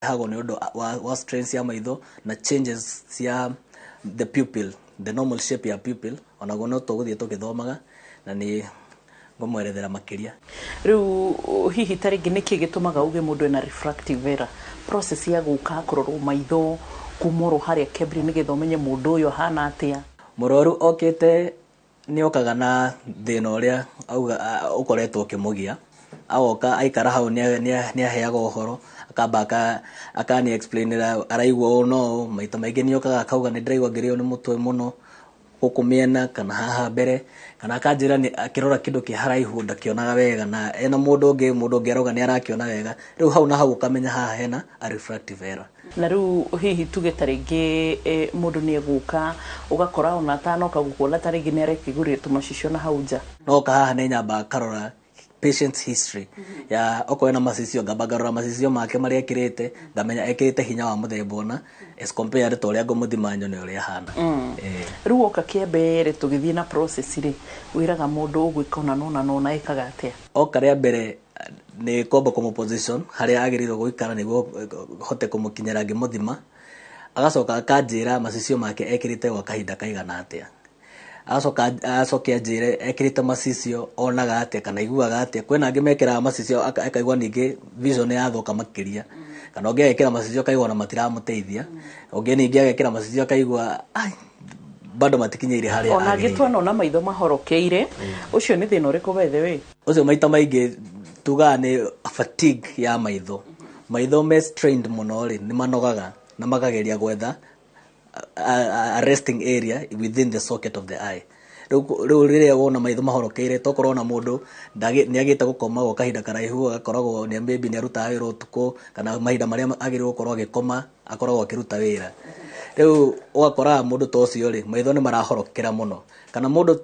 Ĩrehagwo nĩ ũndũ wa strain cia maitho na changes cia the pupil, the normal shape ya pupil. Onaguo no tũgũthiĩ tũgĩthomaga na nĩ ngũmwerethera makĩria. Rĩu hihi ta rĩngĩ nĩkĩ gĩtũmaga uge mũndũ ena refractive error? Process ya gũka kũrorwo maitho kuma oro harĩa kĩambĩrĩria nĩgetha ũmenye mũndũ ũyũ ahana atĩa. Mũrwaru okĩte nĩ okaga na thĩna ũrĩa auga ũkoretwo ũkĩmũgia. Agoka, aikara hau, nĩ aheagwo ũhoro, akamba akani explainĩra araigua ũũ. No maita maingĩ nĩ okaga akauga, "Nĩ ndĩraigua ngĩrĩo nĩ mũtwe mũno gũkũ mĩena kana haha mbere," kana akanjĩra nĩ akĩrora kĩndũ kĩ haraihu ndakĩonaga wega, na ena mũndũ ũngĩ arauga nĩ arakĩona wega. Rĩu hau na hau ũkamenya haha hena a refractive error. Na rĩu hihi tuge ta rĩngĩ mũndũ nĩ egũka, ũgakora ona atanoka gũkuona ta rĩngĩ nĩ arekĩgũrĩre tũmacicio na hau nja? No haha nĩ nyambaga karora patient history ya okorwo ena macicio, ngamba ngarora macicio make marĩa ekĩrĩte, ngamenya ekĩrĩte hinya wa mũthemba ũna as compared to ũrĩa ngũmũthima nyone ũrĩa ahana. Rĩu woka kĩambere tũgĩthiĩ na process rĩ, wĩraga mũndũ ũgwĩka ũna nona nona, ĩkaga atĩa? Oka rĩa mbere nĩ kwamba kũmũ position harĩa agĩrĩirwo gũikara nĩguo hote kũmũkinyĩra ngĩmũthima. Agacoka akanjĩra macicio make ekĩrĩte gwa kahinda kaigana atĩa. Agacoka acoke anjĩre ekĩrĩte macicio onaga atĩa kana aiguaga atĩa. Kwĩna angĩ mekĩraga macicio akaigua ningĩ vision yathũka makĩria, kana ũngĩ agekĩra macicio akaigua ona matiramũteithia, ũngĩ ningĩ agekĩra macicio akaigua ai bado matikinyĩire harĩa Ona angĩ agĩrĩire. Tuona ona maitho mahorokeire, ũcio nĩ thĩna ũrĩkũ, by the way? Ũcio maita maingĩ tugaga nĩ fatigue ya maitho. Maitho me strained mũno rĩ, nĩ manogaga na makageria gwetha a resting area within the socket of the eye. Rĩu rĩrĩa wona maitho mahorokeire, tokorwo ona mũndũ nĩ agĩte gũkoma gwa kahinda karaihu, agakoragwo nĩ maybe nĩ arutaga wĩra ũtukũ kana mahinda marĩa agĩrĩirwo gũkorwo agĩkoma akoragwo akĩruta wĩra. Rĩu ũgakora mũndũ ta ũcio rĩ, maitho nĩ marahorokera mũno. Kana mũndũ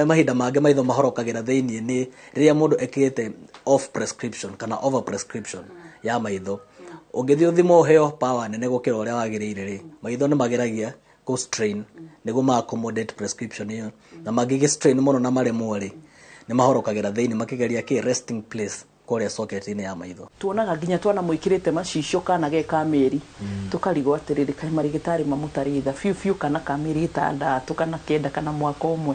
mahinda mangĩ maitho mahorokagĩra thĩiniĩ nĩ rĩrĩa mũndũ ekĩrĩte off prescription kana over prescription ya maitho. Ũngĩthiĩ ũthimwo ũheo power nene gũkĩra ũrĩa wagĩrĩire rĩ, maitho nĩ mageragia kũ strain nĩguo ma accommodate prescription ĩyo, na mangĩgĩ strain mũno na maremwo rĩ, nĩ mahorokagĩra thĩiniĩ makĩgeria kĩ resting place kũrĩa socket-inĩ ya maitho. Tuonaga nginya twana mwĩkĩrĩte macicio kana ge ka mĩeri, tũkarigwo atĩrĩrĩ, kaĩ marigĩtarĩ mamũtarĩ tha biũ biũ, kana ka mĩeri 6 kana 9 kana mwaka 1?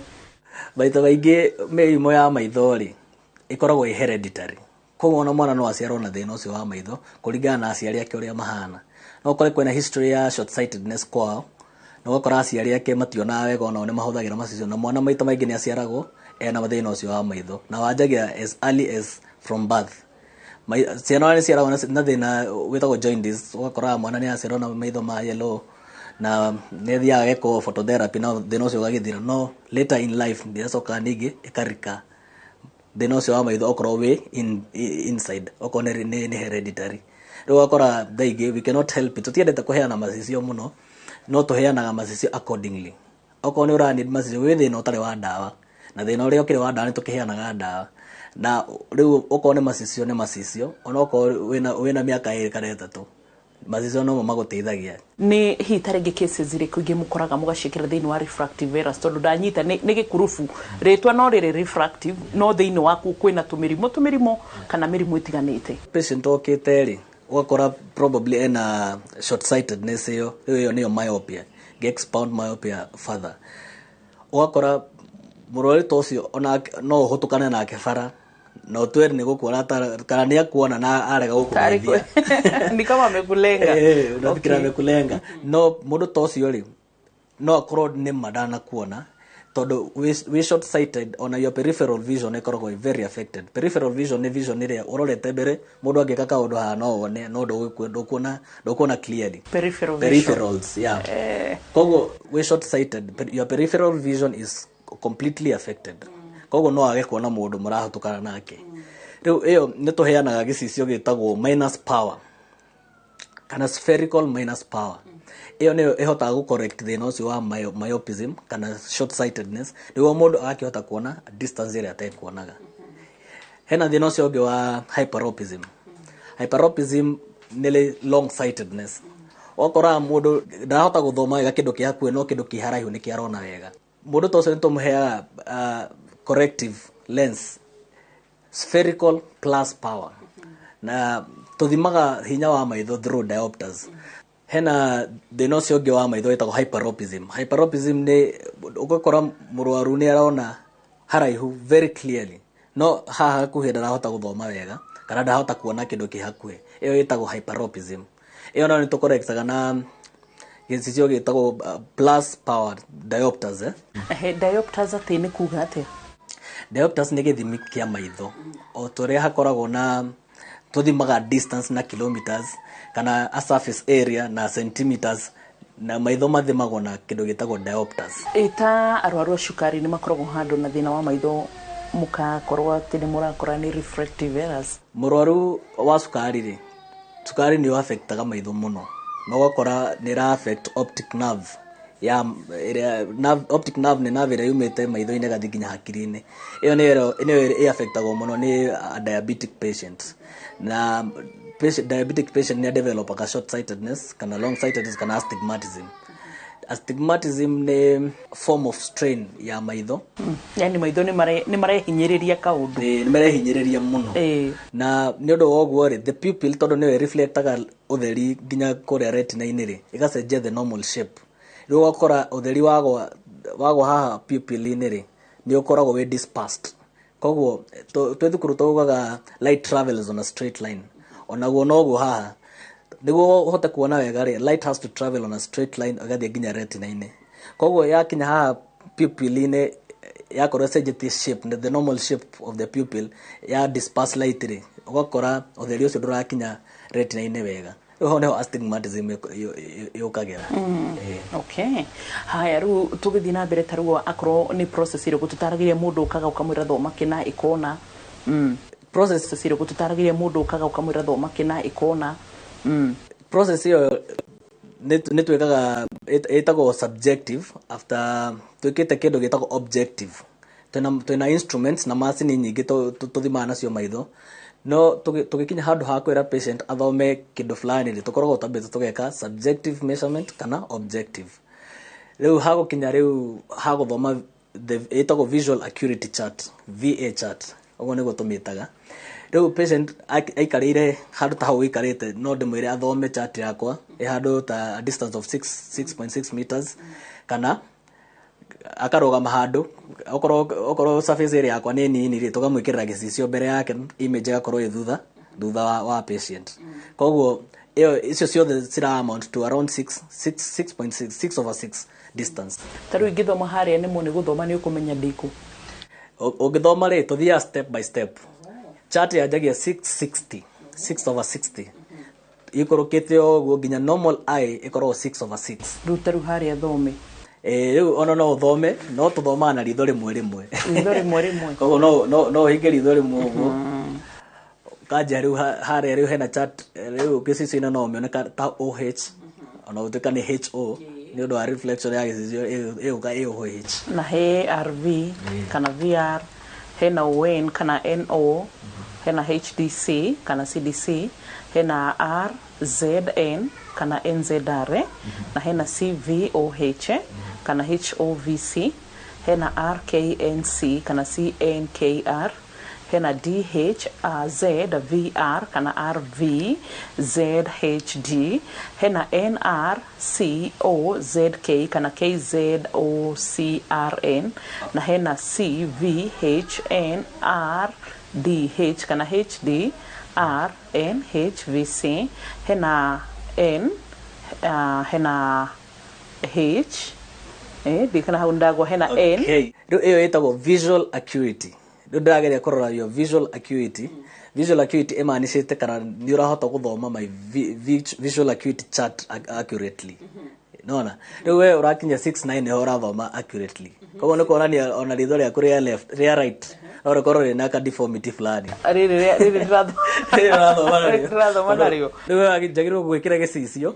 Maita maingĩ mĩrimũ ya maitho rĩ, ĩkoragwo ĩ hereditary, koguo ona mwana no aciarwo na thĩna ũcio wa maitho kũringana na aciari ake ũrĩa mahana. No ũkore kwĩna history ya short sightedness kwao, na ũgakora aciari ake mationaga wega, onao nĩ mahũthagĩra macicio, na mwana maita maingĩ nĩ aciaragwo ena thĩna ũcio wa maitho na wanjagia as early as from birth. Ciana nĩ ciaragwo na thĩna wĩtagwo jaundice. Ũgakora mwana nĩ aciarwo na maitho ma yellow na nĩ athiaga agekwo phototherapy na thĩna ũcio ũgagĩthira, no later in life nĩ acokaga ningĩ ĩkarika thĩna ũcio wa maitho okorwo wĩ inside, okorwo nĩ hereditary. Rĩu ũgakora thaa ingĩ we cannot help it. Tũtiendete kũheana macicio mũno, no tũheanaga macicio accordingly. Okorwo nĩ ũra need macicio wĩ thĩna ũtarĩ wa ndawa na thĩna ũrĩa ũkĩrĩ wa ndawa, nĩ tũkĩheanaga ndawa. Na rĩu okorwo nĩ macicio nĩ macicio, onokorwo wĩna mĩaka 2 kana 3, macicio nomo magũteithagia. Nĩ hihi ta rĩngĩ cases irĩkũ ingĩ mũkoraga mũgaciĩkĩra thĩinĩ wa refractive errors? Tondũ ndanyita nĩ gĩkurubu rĩtwa no rĩrĩ refractive, no thĩinĩ waku kwĩna tũmĩrimũ tũmĩrimũ kana mĩrimũ ĩtiganĩte. Patient okĩte rĩ, ũgakora probably ena short sightedness ĩyo. Rĩu ĩyo nĩyo myopia. Ngĩ expound myopia further, ũgakora mũrwaru ta ũcio ona no ũhũtũkane nake bara na ũtwere nĩ gũkuona kana nĩ akuona na arega gũkũgeithia. Ni kama amekulenga. Unafikira amekulenga. No mũndũ ta ũcio rĩ, no akorwo nĩ ma ndanakuona, tondũ wĩ short sighted, ona your peripheral vision ĩkoragwo ĩ very affected. Peripheral vision nĩ vision ĩrĩa ũrorete mbere, mũndũ angĩka kaũndũ haha no wone, no ndũkuona clearly. Peripheral vision. Peripherals, yeah. Koguo wĩ short sighted, your peripheral vision is completely affected, koguo no age kuona mũndũ mũrahũtũkana nake. Rĩu ĩyo nĩ tũheanaga gĩcicio gĩtagwo minus power kana spherical minus power. Ĩyo nĩyo ĩhotaga gũ correct thĩna ũcio wa myopism kana short sightedness, nĩguo mũndũ agakĩhota kuona distance ĩrĩa atekuonaga. Hena thĩna ũcio ũngĩ wa hyperopism. Hyperopism nĩ long sightedness. Ũgakora mũndũ ndarahota gũthoma wega kĩndũ kĩ hakuhĩ, no kĩndũ kĩ haraihu nĩ kĩarona wega. Mũndũ ta ũcio nĩ tũmũheaga corrective lens, spherical plus power, na Tũthimaga hinya wa maitho through diopters. Hena thĩna ũcio ũngĩ wa maitho wĩtagwo hyperopism. Hyperopism nĩ ũgakora mũrwaru nĩ arona haraihu very clearly, no haha hakuhĩ ndarahota gũthoma wega kana ndarahota kuona kĩndũ kĩ hakuhĩ. Ĩyo ĩtagwo hyperopism. Ĩyo nayo nĩ tũkorektaga na gĩcicio gĩtagwo plus power diopters, eh? Ehe, diopters atĩ nĩ kuga atĩa? Diopters nĩ gĩthimi kĩa maitho. O ta ũrĩa hakoragwo na tũthimaga distance na kilometers kana a surface area na centimeters, na maitho mathimagwo na kĩndũ gĩtagwo diopters. Ĩta arwaru a cukari nĩ makoragwo handũ na thĩna wa maitho, mũkakorwo atĩ nĩ mũrakora nĩ refractive errors? Mũrwaru wa cukari rĩ, cukari nĩ affectaga maitho mũno, na ũgakora nĩ ĩra affect optic nerve ya ĩrĩa nerve, optic nerve nĩ nerve ĩrĩa yumĩte maitho-inĩ ĩgathiĩ nginya hakiri-inĩ. Ĩyo nĩyo ĩ affectagwo mũno nĩ a diabetic patient. Na diabetic patient nĩ developaga short sightedness kana long sightedness kana astigmatism. Astigmatism nĩ form of strain ya maitho. Yani maitho nĩ marehinyĩrĩria kaũndũ. Nĩ marehinyĩrĩria mũno. Na nĩ ũndũ wa ũguo rĩ, the pupil, tondũ nĩyo ĩreflectaga ũtheri nginya kũrĩa retina-inĩ rĩ, ĩgacenjia the normal shape. Rĩu ũgakora ũtheri wagwa haha pupil-inĩ rĩ, nĩ ũkoragwo wĩ dispersed. Koguo twĩ thukuru taugaga light travels on a straight line. Onaguo noguo haha, nĩguo ũhote kuona wega rĩ, light has to travel on a straight line ĩgathiĩ nginya retina-inĩ. Koguo yakinya haha pupil-inĩ, yakorwo ĩcenjetie shape, the normal shape of the pupil ya disperse light rĩ, ũgakora ũtheri ũcio ndũrakinya retina-inĩ wega. Rĩu hau nĩho astigmatism yũkagĩra. Okay, haya, rĩu tũgĩthiĩ na mbere, ta rĩu akorwo nĩ process ĩrĩkũ tũtaragĩria mũndũ ũkaga ũkamwĩra thoma kĩna ĩkona? Process Process ĩrĩkũ tũtaragĩria mũndũ ũkaga ũkamwĩra thoma kĩna ĩkona? Process ĩyo nĩ twĩkaga ĩtagwo subjective after twĩkĩte kĩndũ gĩtagwo objective. Twĩna instruments na macini nyingĩ tũthimaga nacio maitho, no tũgĩkinya handũ ha kwĩra patient athome kĩndũ fulani rĩ, tũkoragwo twambĩte tũgeka subjective measurement kana objective. Rĩu hagũkinya rĩu hagũthoma ĩtagwo visual acuity chart, VA chart, ũguo nĩguo tũmĩtaga. Rĩu patient aikarĩire handũ ta hau ũikarĩte, no ndĩmwĩre athome chart yakwa ĩ handũ ta a distance of 6 6.6 meters, kana akarũgama handũ, okorwo surface area yakwa nĩ nini rĩ, tũkamwĩkĩrĩra gĩcicio mbere yake, image ĩgakorwo ĩ thutha wa patient. Koguo ĩyo icio ciothe cira amount to around 6 6 6.6 6 over 6 distance. Ta rĩu ingĩthoma harĩa nĩmo nĩ gũthoma nĩ ũkũmenya ndĩkũ? Ũngĩthoma rĩ, tũthiaga step by step. Chart yanjagia 660, 6 over 60, ikũrũkĩte ũguo nginya normal eye ĩkoragwo 6 over 6. Rĩu ta rĩu harĩa thome? Rĩu ona no ũthome, no tũthomaga na ritho rĩmwe rĩmwe. Ritho rĩmwe rĩmwe. Koguo no ũhinge ritho rĩmwe ũguo, kanjia rĩu harĩa rĩu hena chart, rĩu gĩcicio-inĩ no ũmĩone ta OH, ona gũtuĩka nĩ HO, nĩ ũndũ wa reflection ya gĩcicio ĩgũka ĩ OH. Na he RV kana VR, hena ON kana NO, hena HDC kana CDC, hena RZN kana NZR, na hena CVOH kana HOVC, hena RKNC kana CNKR, hena DHZVR kana RVZHD, hena NRCOZK kana KZOCRN, na hena CVHNRDH kana HDRNHVC, hena N, hena H, ndikana hau ndagwa, hena N. Okay. Rĩu ĩyo ĩtagwo visual acuity. Rĩu ndĩrageria kũrora your visual acuity. Visual acuity ĩmanicĩte kana nĩ ũrahota gũthoma my visual acuity chart accurately. Nona rĩu we ũrakinya 69 nĩho ũrathoma accurately. Koguo nĩ kuonania ona ritho rĩaku rĩa left, rĩa right no rĩkorwo rĩna ka deformity fulani. Rĩrĩ Rĩrĩ ũrathoma narĩo. Ndĩrathoma narĩo. Rĩu we njagĩrĩirwo gwĩkĩra gĩcicio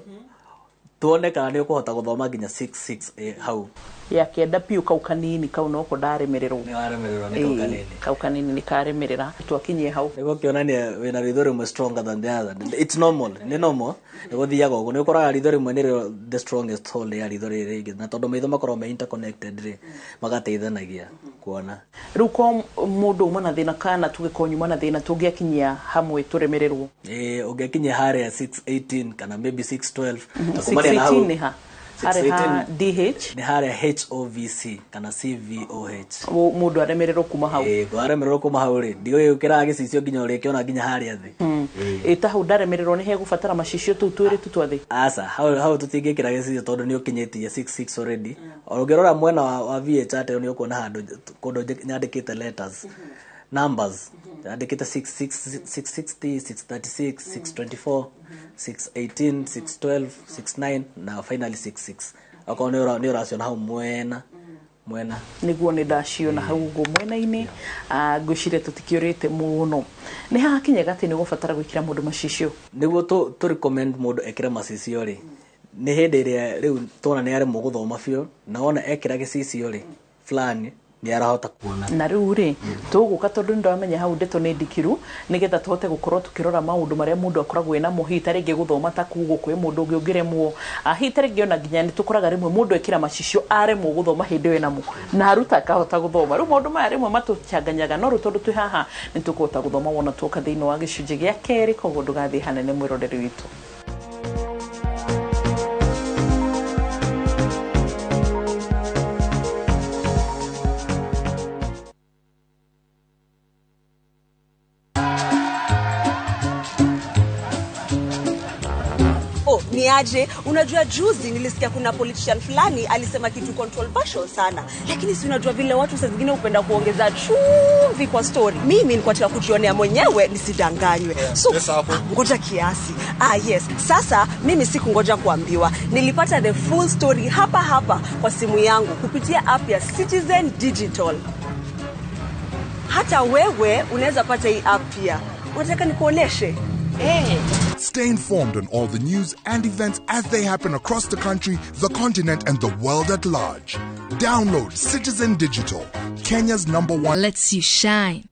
tuone kana nĩ ũkũhota gũthoma nginya 66 hau. Ya kenda piũ kau kanini kau noko ndaremererwo. Nĩ waremererwo nĩ kau kanini. Kau kanini nĩ karemerera twakinyie hau. Nĩguo kĩonania wĩna ritho rĩmwe stronger than the other. It's normal, nĩ normal. Nĩ gũthiaga ũguo, nĩ ũkoraga ritho rĩmwe nĩrĩo the strongest hold ya ritho rĩrĩ rĩngĩ, na tondũ maitho makoragwo me interconnected rĩ, magateithanagia kuona. Rĩu ko mũndũ uma na thĩna kana tũgĩkorwo nyuma na thĩna tũngĩakinyia hamwe tũremererwo? Ĩĩ, ũngĩakinyia harĩa 618 kana maybe 612. Na kumania na hau. 618 nĩ ha? Harĩ ha? 618 DH? Nĩ harĩa HOVC kana CVOH. Mũndũ aremererwo kuma hau. Ĩĩ, waremererwo kuma hau rĩ, ndiũĩ ũkĩraga gĩcicio nginya ũrĩkĩona nginya harĩa thĩ. Ĩ ta hau ndaremererwo nĩ hegũbatara macicio tũu twĩrĩ tu twa thĩ? Aca, hau tũtingĩkĩra gĩcicio tondũ nĩ ũkinyĩtie 66 already. Ũngĩrora mwena wa VA chart ĩyo nĩ ũkuona handũ kũndũ nyandĩkĩte letters, numbers, nyandĩkĩte 66, 660, 636, 624, 618, 612, 69 na finally 66. Okorwo nĩ ũraciona hau mwena mwena. Nĩguo nĩ ndaciona hau ũguo mwena-inĩ. Ngwĩciria tũtikĩũrĩte mũno. Nĩ hakinyaga atĩ nĩ ũgũbatara gwĩkĩra mũndũ macicio? Nĩguo tũ recommend mũndũ ekĩre macicio rĩ, nĩ hĩndĩ ĩrĩa rĩu tuona nĩ aremwo gũthoma biũ, na wona ekĩra gĩcicio rĩ fulani nĩ arahota kuona. Na rĩu rĩ, tũgũka tondũ nĩ ndamenya hau ndeto nĩ ndikiru, nĩgetha tũhote gũkorwo tũkĩrora maũndũ marĩa mũndũ akoragwo ena mo, hihi ta rĩngĩ gũthoma ta kugo kwĩ mũndũ ũngĩ ũngĩremwo, hihi ta rĩngĩ ona nginya nĩ tũkoraga rĩmwe mũndũ ekĩra macicio aremwo gũthoma hĩndĩ ĩyo enamo, na aruta akahota gũthoma. Rĩu maũndũ maya rĩmwe matũchanganyaga, no rĩu tondũ twĩ haha nĩ tũkũhota gũthoma wona tuoka thĩinĩ wa gĩcunjĩ gĩa kerĩ, koguo ndũgathiĩ hanene mwĩroreri witũ. Oh, ni aje? Unajua juzi nilisikia kuna politician fulani alisema kitu controversial sana. Lakini si unajua vile watu saa zingine hupenda kuongeza chumvi kwa story. Mimi nilikuwa nataka kujionea mwenyewe nisidanganywe. So, Pesa hapo. Ngoja kiasi. Yes. Sasa mimi sikungoja kuambiwa. Nilipata the full story hapa hapa kwa simu yangu kupitia app ya Citizen Digital. Hata wewe unaweza pata hii app pia. Unataka nikuoneshe? Stay informed on all the news and events as they happen across the country, the continent, and the world at large. Download Citizen Digital, Kenya's #1. Lets you shine.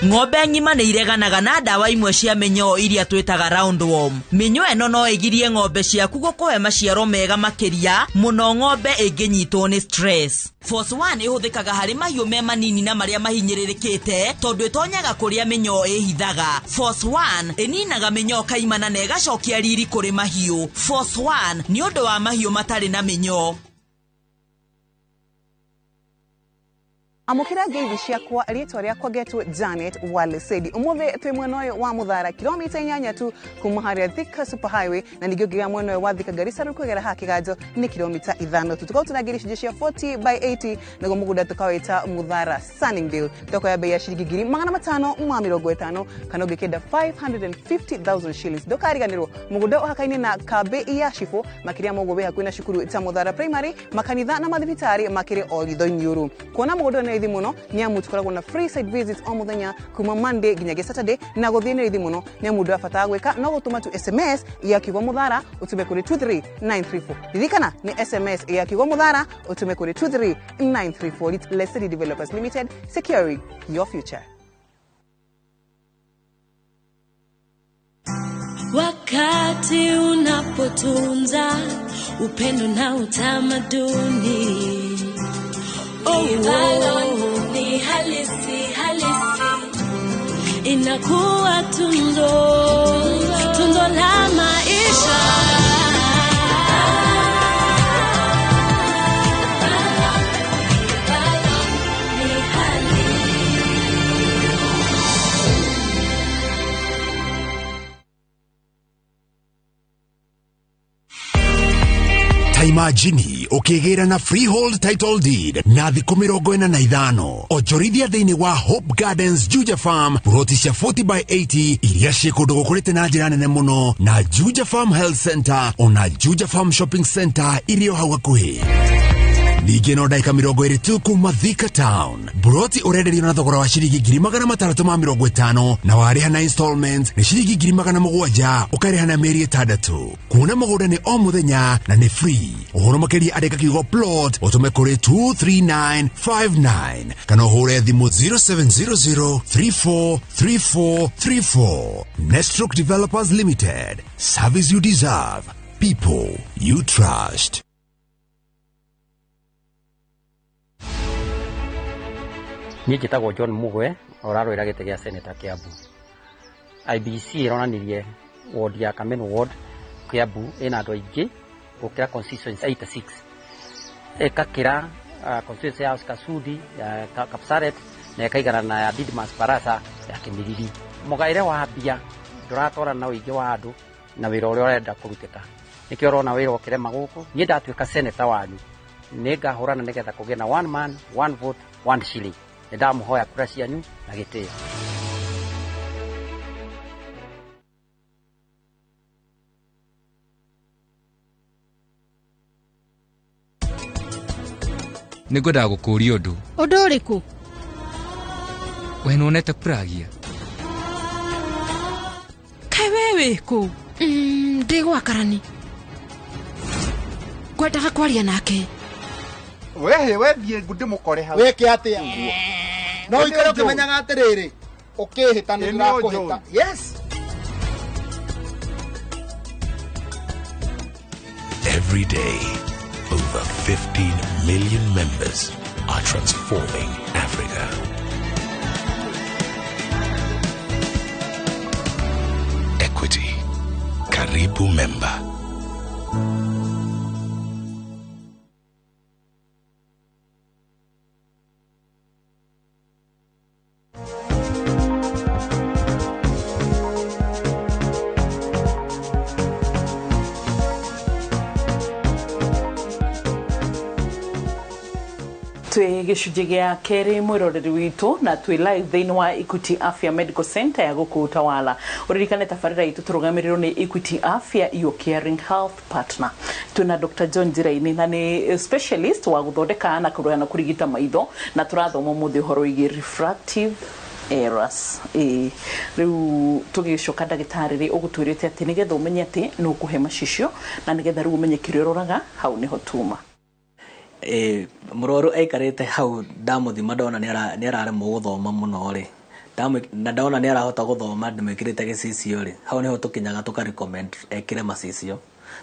Ng'ombe ng'ima nĩ ireganaga na ndawa imwe cia mĩnyoo iria twĩtaga roundworm. Mĩnyoo ĩno no ĩgirie ng'ombe ciaku gũkũhe maciaro mega makĩria mũno ng'ombe ĩngĩnyitwo nĩ stress. Force 1 ĩhũthĩkaga harĩ mahiũ me manini na marĩa mahinyĩrĩrĩkĩte tondũ ĩtonyaga kũrĩa mĩnyoo ĩhithaga. Force 1 ĩninaga mĩnyoo kaimana na ĩgacokia riri kũrĩ mahiũ. Force 1 nĩ ũndũ wa mahiũ matarĩ na mĩnyoo. Amukira ngeithi ciakwa rĩtwa rĩakwa ngetwo Janet Walesedi. Ũmũthĩ twĩ mwena ũyũ wa Mũthara kilomita 8 tu kuma harĩa Thika Super Highway, na ningĩ ũngĩgera mwena ũyũ wa Thika Garissa rĩu kũgera haha Kĩganjo nĩ kilomita 5 tu. Tũkorwo tũrangĩria icunjĩ cia 40 by 80 naguo mũgũnda tũkawĩta Mũthara Sunningdale. Tũkoya bei ya ciringi 550,000 kana ũngĩkĩenda 550,000 shillings. Ndũkariganĩrwo mũgũnda ũhakaine na kambĩ ya Cibũ, makĩria ma ũguo wĩ hakuhĩ na cukuru ta Mũthara Primary, makanitha na mathibitarĩ makĩrĩ o ritho-inĩ. Kuona mũgũnda nĩ raithi mũno nĩ amu tũkoragwo na free site visits o mũthenya kuma Monday nginyagia Saturday, na gũthiĩ nĩ raithi mũno nĩ amu ndũrabatara gwĩka no gũtũma tu SMS ya kiugo Mũthara ũtũme kũrĩ 23934. Ririkana nĩ SMS ya kiugo Mũthara ũtũme kũrĩ 23934. Lesedi Developers Limited, securing your future. Wakati unapotunza upendo na utamaduni, oh, ni halisi halisi, inakuwa tunzo, tunzo la maisha. Ni halisi. Imagine ukigĩra na freehold title deed na thikũ 45 onjorithia thĩinĩ wa Hope Gardens Juja Farm ploti cia 40 by 80 iria ciĩ kũndũ gũkũrĩte na njĩra nene mũno, na Juja Farm Health Center ona Juja Farm Shopping Center ĩrĩ o hau hakuhĩ. Ningĩ no ndagĩka 20 tu kuma Thika Town. Buroti ũrenderio na thogora wa ciringi 650,000 na warĩha na installments nĩ ciringi 700,000 ũkarĩha na mĩeri 6. Kuona mũgũnda nĩ o mũthenya na nĩ free. Ũhoro makĩria andĩka kiugo plot ũtũme kũrĩ 23959 kana ũhũre thimũ 0700 343434. Nestroke Developers Limited. Service you deserve. People you trust. Niĩ njĩtagwo John Mugwe, ũrarũĩra gĩtĩ gĩa seneta Kiambu. IBC ĩronanirie ward ya Kameno ward Kiambu ĩna andũ aingĩ gũkĩra constituency 86, ĩkakĩra constituency ya Oscar Sudi ya Kapsaret na ĩkaigana na ya Didmas Barasa ya Kimilili. Mũgaĩre wa mbia ndũratwarana na ũingĩ wa andũ na wĩra ũrĩa ũrenda kũrutĩka, nĩkĩo ũrona wĩra ũkĩrema gũkũ. Niĩ ndatuĩka seneta wanyu nĩngahũrana nĩgetha kũgĩe na one man, one vote, one shilling. Nĩ ndamũhoya kura cianyu na gĩtĩo. Nĩ ngwendaga gũkũria ũndũ. Ũndũ ũrĩkũ? We nĩwonete Puragia? Kaĩ we wĩ kũ? Ndĩ gwa Karani, ngwendaga kwaria nake. Wehe wethiĩ ndĩmũkore hau. Wĩke atĩa? No ũikare ũkĩmenyaga atĩrĩrĩ, ũkĩhĩta nĩ Ĩ nĩ ndĩrakũhĩta. ũnjũĩ. Yes. Every day, over 15 million members are transforming Africa. Equity. Karibu member. Twĩ gĩcunjĩ gĩa kerĩ, mwĩroreri witũ, na twĩ live thĩinĩ wa Equity Afya Medical Center ya gũkũ Utawala. Ũririkane tabarĩra itũ tũrũgamĩrĩrwo nĩ Equity Afya, your caring health partner. Twĩna Dr. John Njiraini na nĩ specialist wa gũthondeka na kũrora na kũrigita maitho, na tũrathoma ũmũthĩ ũhoro wĩgiĩ refractive errors. Ĩĩ, rĩu tũgĩcoka, ndagĩtarĩ rĩ, ũgũtwĩrĩte atĩ nĩgetha ũmenye atĩ nĩ ũkũhe macicio na nĩgetha rĩu ũmenye kĩrĩa ũroraga, hau nĩho tuma. Mũrwaru aikarĩte hau, ndamũthima ndona nĩ araremwo gũthoma mũno rĩ, na ndona nĩ arahota gũthoma ndĩmwĩkĩrĩte gĩcicio rĩ, hau nĩho tũkinyaga tũka recommend ekĩre macicio,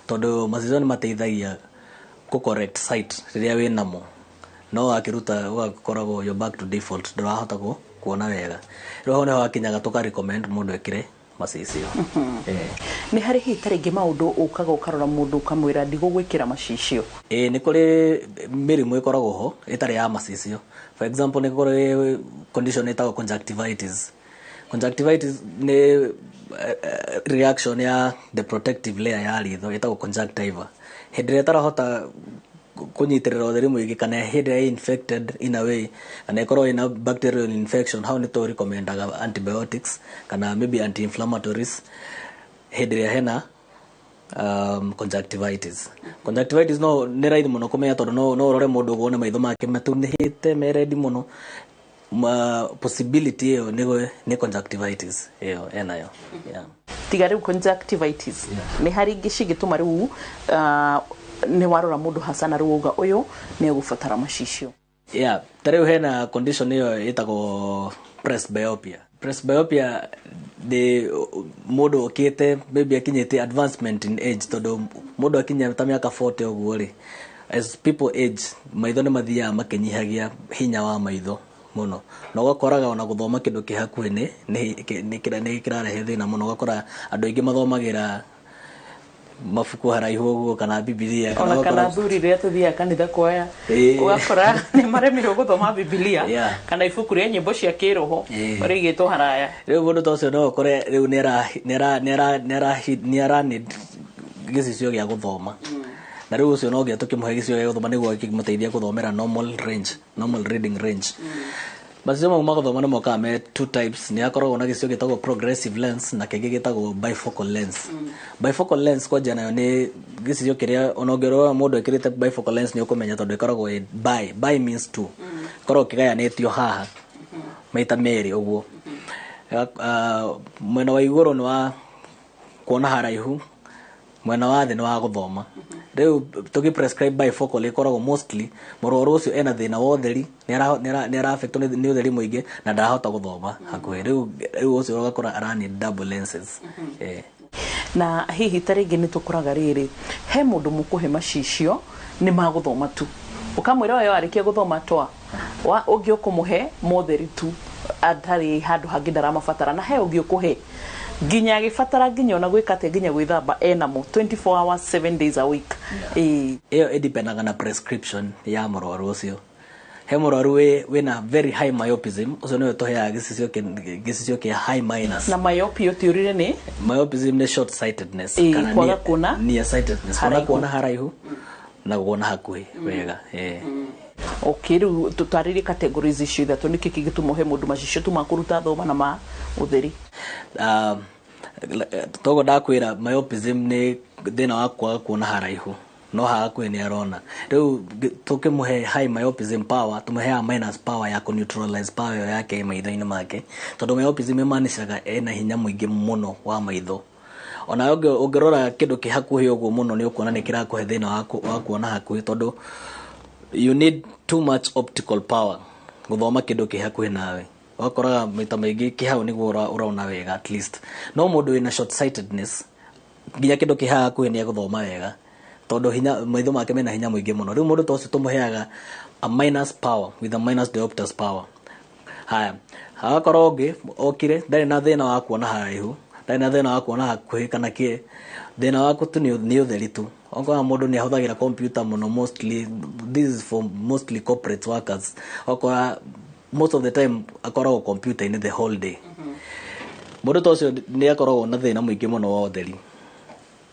tondũ macicio nĩ mateithagia kũ correct sight rĩrĩa wĩ namo. No akĩruta ũgakoragwo you're back to default, ndũrahota kuona wega. Rĩu hau nĩho hakinyaga tũka recommend mũndũ ekĩre macicio. Nĩ harĩ hihi ta rĩngĩ maũndũ ũkaga ũkarora mũndũ ũkamwĩra ndigũgwĩkĩra macicio? Ĩĩ, nĩ kũrĩ mĩrimũ ĩkoragwo ho ĩtarĩ ya macicio. For example, nĩ kũrĩ condition ĩtagwo conjunctivitis. Conjunctivitis nĩ reaction ya the protective layer ya ritho ĩtagwo conjunctiva. Hĩndĩ ĩrĩa ĩtarahota kũnyitĩrĩra ũtheri mũingĩ kana hĩndĩ ĩrĩa infected in a way kana ĩkorwo ĩna bacterial infection, hau nĩ tũ recommendaga antibiotics kana maybe anti-inflammatories hĩndĩ ĩrĩa hena conjunctivitis. Conjunctivitis no nĩ raithi mũno kũmenya, tondũ no ũrore mũndũ wone maitho make matunĩhĩte me red mũno. Possibility ĩyo nĩ conjunctivitis ĩyo enayo, yeah. Tiga rĩu conjunctivitis, nĩ harĩ ingĩ cingĩtũma rĩu nĩ warora mũndũ haca na rĩu uga ũyũ nĩ egũbatara macicio? Yeah, ta rĩu hena condition ĩyo ĩtagwo presbyopia. Presbyopia nĩ mũndũ ũkĩte maybe akinyĩte advancement in age, tondũ mũndũ akinya ta mĩaka 40 ũguo rĩ, as people age maitho nĩ mathiaga makĩnyihagia hinya wa maitho mũno, na ũgakoraga ona gũthoma kĩndũ kĩ hakuhĩ nĩ kĩrarehe thĩna mũno. Ũgakora andũ aingĩ mathomagĩra mabuku haraihu ũguo kana Bibilia. Ona kana athuri rĩrĩa tũthiaga kanitha kwaya, ũgakora nĩ maremirwo gũthoma Bibilia kana ibuku rĩa nyĩmbo cia kĩroho rĩigĩtwo haraya. Rĩu mũndũ ta ũcio no ũkore rĩu nĩ ara need gĩcicio gĩa gũthoma, na rĩu ũcio no nginya tũkĩmũhe gĩcicio gĩa gũthoma nĩguo kĩmũteithie gũthomera normal range, normal reading range. Macicio mau ma gũthoma nĩ mokaga me two types. Nĩ akoragwo na gĩcicio gĩtagwo progressive lens na kĩngĩ gĩtagwo bifocal lens. Bifocal lens kwanja nayo nĩ Gĩcicio kĩrĩa ona ũngĩrora mũndũ ekĩrĩte bifocal lens nĩ ũkũmenya, tondũ ĩkoragwo ĩ bi, bi means two, ĩkoragwo kĩgayanĩtio haha maita merĩ ũguo. Mwena wa igũrũ nĩ wa kuona haraihu, mwena wa thĩ nĩ wa gũthoma. Rĩu tũgĩ prescribe bifocal, ĩkoragwo mostly mũrwaru ũcio ena thĩna wa ũtheri, nĩ ara affectwo nĩ ũtheri mũingĩ na ndarahota gũthoma hakuhĩ. Rĩu ũcio ũgakora ara need double lenses. Na hihi ta rĩngĩ nĩ tũkoraga rĩrĩ, he mũndũ mũkũhe macicio nĩ magũthoma tu, ũkamwĩra oyo arĩkia gũthoma twa wa ũngĩ ũkũmũhe motheri tu, atarĩ handũ hangĩ ndaramabatara, na he ũngĩ ũkũhe nginya agĩbatara nginya ona gwĩka atĩa, nginya gwĩthamba enamo 24 hours, 7 days a week, ĩĩ? Ĩyo ĩdependaga na prescription ya mũrwaru ũcio. He mũrwaru wĩna very high myopism, ũcio nĩwe tũheaga gĩcicio kĩa high minus. Na myopia ũtiũrire nĩ? Myopism nĩ short sightedness. Ĩĩ, kwaga kuona near sightedness, kuona haraihu. Kuona haraihu na kuona hakuhĩ wega, eh. Okay, rĩu tũtarĩrie categories icio ithatũ. Nĩkĩ kĩngĩtũma ũhe mũndũ macicio tu ma kũruta thoma na ma ũtheri? Toguo ndakwĩra, myopism nĩ thĩna wa kwaga kuona haraihu, no haha hakuhĩ nĩ arona. Rĩu tũkĩmũhe high myopism power, tũmũheaga minus power ya kũ-neutralize power ĩyo yake maitho-inĩ make, tondũ myopism ĩmaanishaga ena hinya mũingĩ mũno wa maitho. Ona ũngĩrora kĩndũ kĩ hakuhĩ ũguo mũno, nĩ ũkuona nĩ kĩrakũhe thĩna wa kuona hakuhĩ, tondũ you need too much optical power gũthoma kĩndũ kĩ hakuhĩ nawe. Ũgakoraga maita maingĩ kĩ hau nĩguo ũrona wega at least. No mũndũ wĩna short sightedness, nginya kĩndũ kĩ haha hakuhĩ nĩ egũthoma wega, tondũ hinya maitho make mena hinya mũingĩ mũno. Rĩu mũndũ ta ũcio tũmũheaga a minus power with a minus diopters power. Haya, hagakorwo ũngĩ okire ndarĩ na thĩna wa kuona haraihu, ndarĩ na thĩna wa kuona hakuhĩ kana kĩ, thĩna waku tu nĩ ũtheri tu. Okorwo mũndũ nĩ ahũthagĩra computer mũno, mostly this is for mostly corporate workers, okora most of the time akoragwo computer-inĩ the whole day. Mũndũ ta ũcio nĩ akoragwo na thĩna mũingĩ mũno wa ũtheri,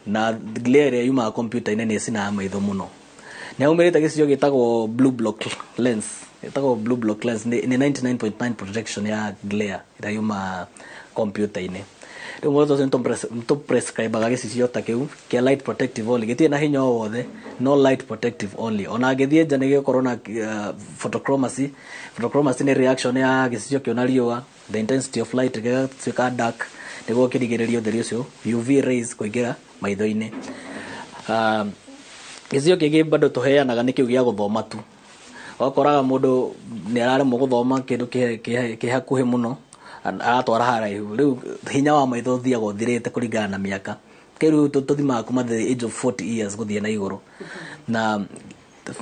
na glare ĩrĩa yumaga computer-inĩ nĩ ĩcinaga maitho mũno. Nĩ aumĩrĩte gĩcicio gĩtagwo blue block lens, gĩtagwo blue block lens, nĩ 99.9 protection ya glare ĩrĩa yumaga computer-inĩ. Rĩu mũndũ ũcio nĩ tũprescribaga gĩcicio ta kĩu kĩa light protective only, gĩtirĩ na hinya o wothe, no light protective only. Ona angĩthiĩ nja nĩ gĩgũkorwo na photochromacy. Photochromacy nĩ reaction ya gĩcicio kĩu na riũa, the intensity of light, gĩgatuĩka dark nĩguo kĩrigĩrĩrie ũtheri ũcio, UV rays, kũingĩra maitho-inĩ. Gĩcicio kĩngĩ bado tũheanaga nĩ kĩu gĩa gũthoma tu. Ũgakoraga mũndũ nĩ araremwo gũthoma kĩndũ kĩ hakuhĩ mũno, aratwara haraihu. Rĩu hinya wa maitho ũthiaga ũthirĩte kũringana na mĩaka. Kĩu tũthimaga kuma the age of 40 years gũthiĩ na igũrũ, na